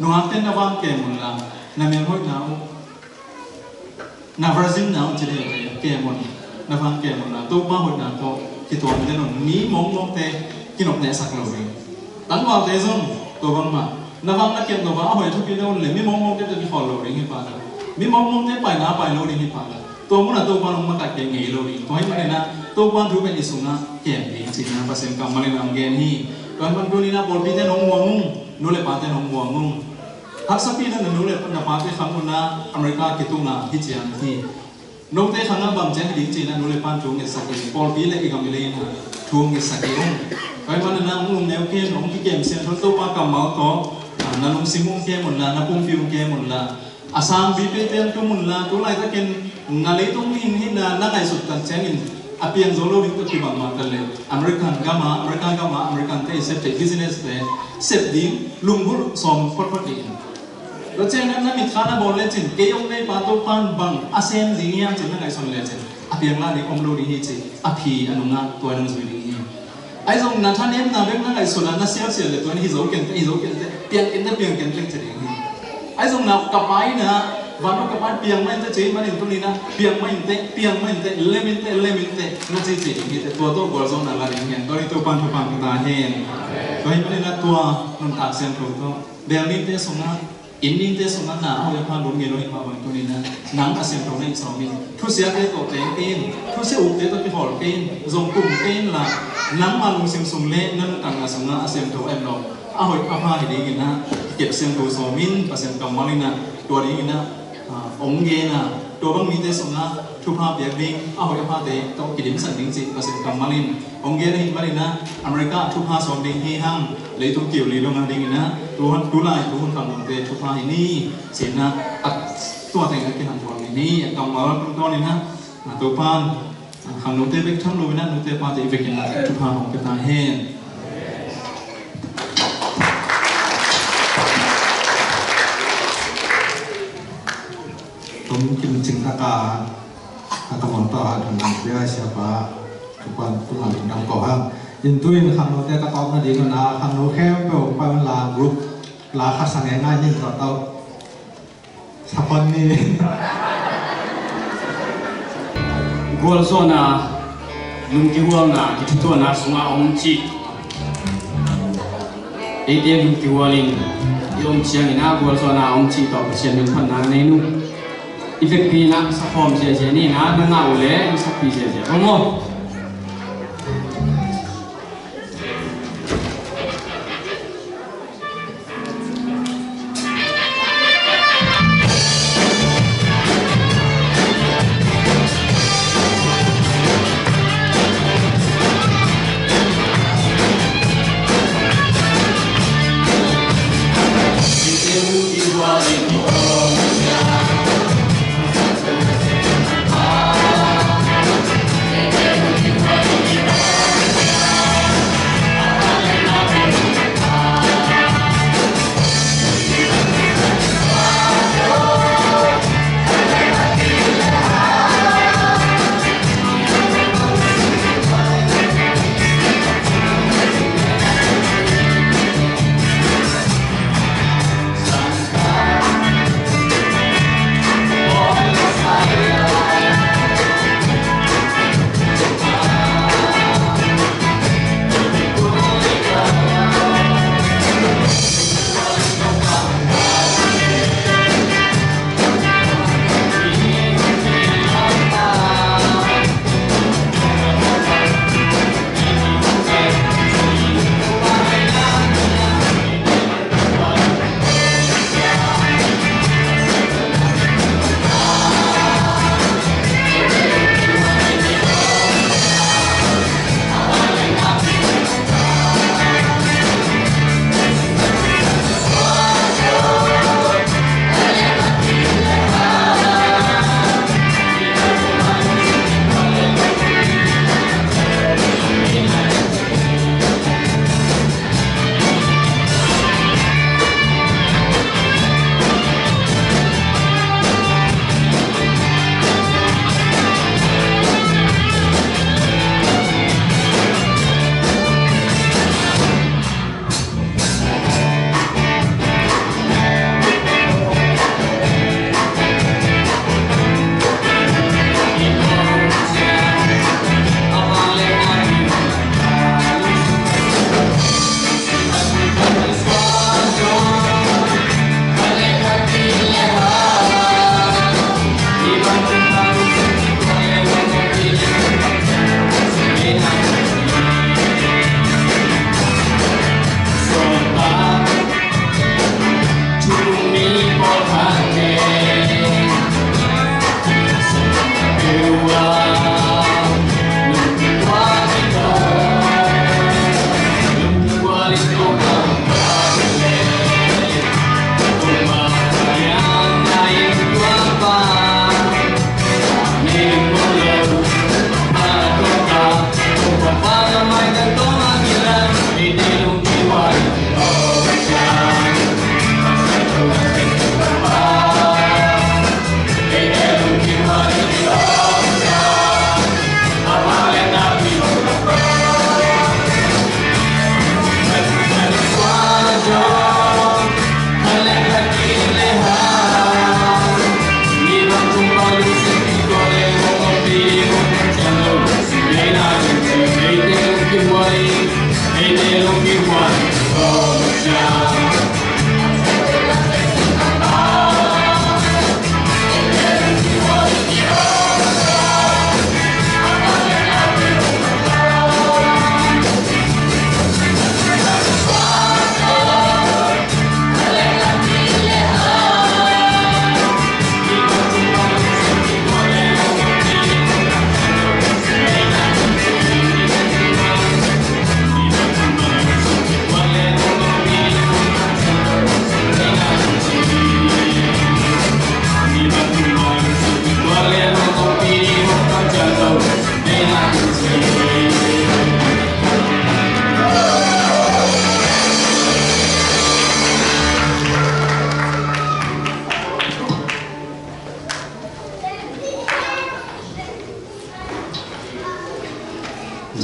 nungakte na vang kem unla, na melhoihna uh, na virgin na uh ci deuh, kem un, na vang kem unla, Topa hoihna tawh kituam den un, mi mawkmawkte kinopnehsak lo ding. Tangvalte zong tua bangmah, na vang na kep nop a, a hoih a thupi na ut leh, mi mawkmawkte tawh kikhawl lo ding hi pah la, mi mawkmawkte paina a pai lo ding hi pah la, tua munah Topa hong makaih kei ngei lo ding. Tua ahih manin a, Topa thu pen i sungah kem ding cihna Pasian kammal in hong gen hi. Tua ahih manin tuni-in a, pawlpite in hong muang ung, nu le pate in hong muang ung. Haksapihna, na nu le na pate khang un a, America kitung a hi ciang hi. Note khang a bang ciang hi ding cihna nu le pa'n thu hong ngetsak in, pawlpi le i gam i lei in a thu hong ngetsak hi ung. Tua ahih manin a, hong lungneu kei un, hong kikem siangtho Topa kammal tawh, a, na lungsim hong kem unla, na pumpi hong kem unla, a sang biakpiakte hong tum unla, tu laitakin na leitung mihing hihna na ngaihsut tak ciangin, a piang zo lo ding tawh kibang mah taleh, American gam a, America gam a, Americante i sep theih businesste sep ding lunggulh sawm photphot ding. Tua ciangin na mitkha na bawl lecin, kei hong neipa Topa'n bang a sem ding hiam cih na ngaihsun lecin, a piang lai ding om lo ding hi ci, a phi a nungah tua in hong zui ding hi. Ahi zong na thanemna bek na ngaihsun a, na sialsial leh tua in hi zo kenteh, hi zo kenteh, piang kenteh, piang kenteh ci ding hi. Ahi zong na ka Pa in a, vantung ka Pa in piang mah inteh ci ahih manin tuni-in a, piang mah inteh, piang mah inteh, lem inteh, lem inteh na cici ding hi teh, tua tawh gualzawhna la ding hi. Tua in Topa'n thupha pia ta hen. Tua ahih manin a, tua nuntak siangtho tawh, beel ninte sungah, inn ninte sungah na a hoih a pha lut ngei lo hi mah bang tuni-in a, nang a siangtho na hih sawm in, thusiate tawh teng kei in, thusia ukte tawh kikhawl kei in, zong kum kei inla, nangma lungsim sung le na nuntakna sungah a siangtho a et lawm, a hoih a pha hi dingin a, kikep siangtho sawm in, Pasian kammal in a, tua dingin a, a, hong gen a, Tua bang mite sungah thupha piak ding, a hoih a phate tawh kidimsak ding cih Pasian kammal in hong gen ahih manin ah, America ah thupha sawm ding hi hang, leitung kiu li dong a dingin ah, tu, tulai tu hun khangnote thupha hi ni, ci-in ah, a tua teng a kihanthawn ni hi, a kammal tungtawnin ah, a Topa'n, a khangnote bek tham loin ah, note pate i vekin ah thupha hong pia ta hen. Tom Kim Cing taka, a ka mon tawh a thang lang pia siapa, tupan tunga lingdam ko hang. In tu in khangnote ka tawpna ding na, khangno khempeuh pai man la group la khat sa ngei ngai ning tawh tawh. Sa pon ni. Gualzawhna, lungkihualna, kithutuahna sungah om cih. Eite lungkihualin i om ciangin a gualzawhna a om cih tawh Pasian min phatna nei nu. I vekpi in a sakhawm ziahziah ni, na ngah uh leh i sakpih ziahziah. Om aw.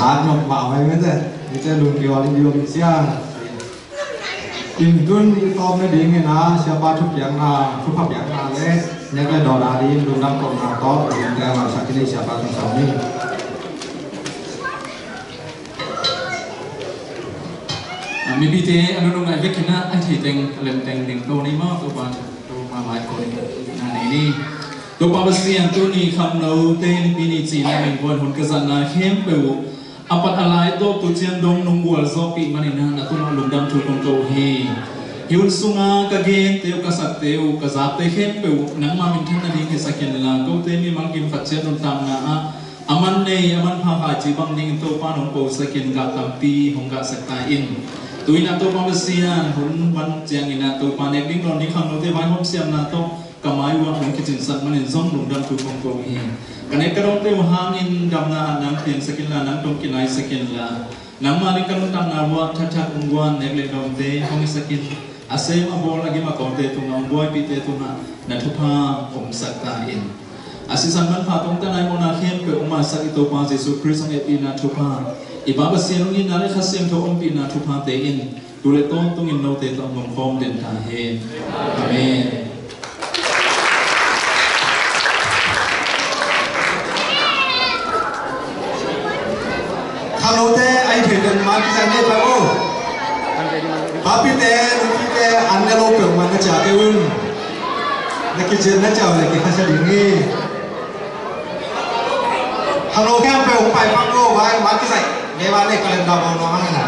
At nop mah vai mete, mete lungkiwa ding diwa misiang. Kin tun i tawm na ding ina, siapa thupiakna, thupha piakna le, nek le dawna ding, lungdam kawmna tawh, lungdam kawmna tawh, siapa thupha piakna. A, mipite a nunung ngai vekin a, a thei teng, a lem teng ding to ni maw, Topa, Topa mai ko ni na nei ni. Topa Pasian, tuni khangnote nipi ni cihna mengbuan hun ka zatna khempeuh uh a pat a lai tawh tu ciang dong nong gualzawhpih manin a, na tungah lungdam thu kong ko hi. Hih hun sunga ka gente uh, ka sakte uh, ka zakte khempeuh uh nangma minthanna ding hisak inla, kote mi mangkim khat ciat nuntakna ah a man nei, a man pha khai cih bang dingin Topa nong posak in, gah tampi hong gahsak ta in. Tu-in a Topa Pasian, hun man ciangin a Topa nek ding dawn ding khangnote vaihawm siamna tawh ka mai uh ah nong kicinsak manin zong lungdam thu kong ko hi. Ka nek ka dawnte uh hangin damna ah nang piangsak inla, nang tawh kinaisak inla, nangma ding ka nuntakna uh ah thathat hong guan nek le dawnte hong hisak in. A sem a bawl a gim a kawmte tungah, hong buaipihte tungah na thupha omsak ta in. A sisan manpha tungtawn a i mawhna khempeuh hong maisak i Topa Jesuh Khrist hong hehpihna thupha, i Pa Pasian hong itna le Kha Siangtho ompihna thuphate in tu le tawntungin note tawh hong omkhawm den ta hen. Amen. Khangnote a hi thei teng mai kizang nei pai uh. Papite, nupite, an ne lo peuhmah na ciah kei un. Na kician na ciah uh le kikhasia ding hi. Khangno khempeuh hong pai pak uh, vai mai kizang nei, vai nei, calendar bang nuam hang na.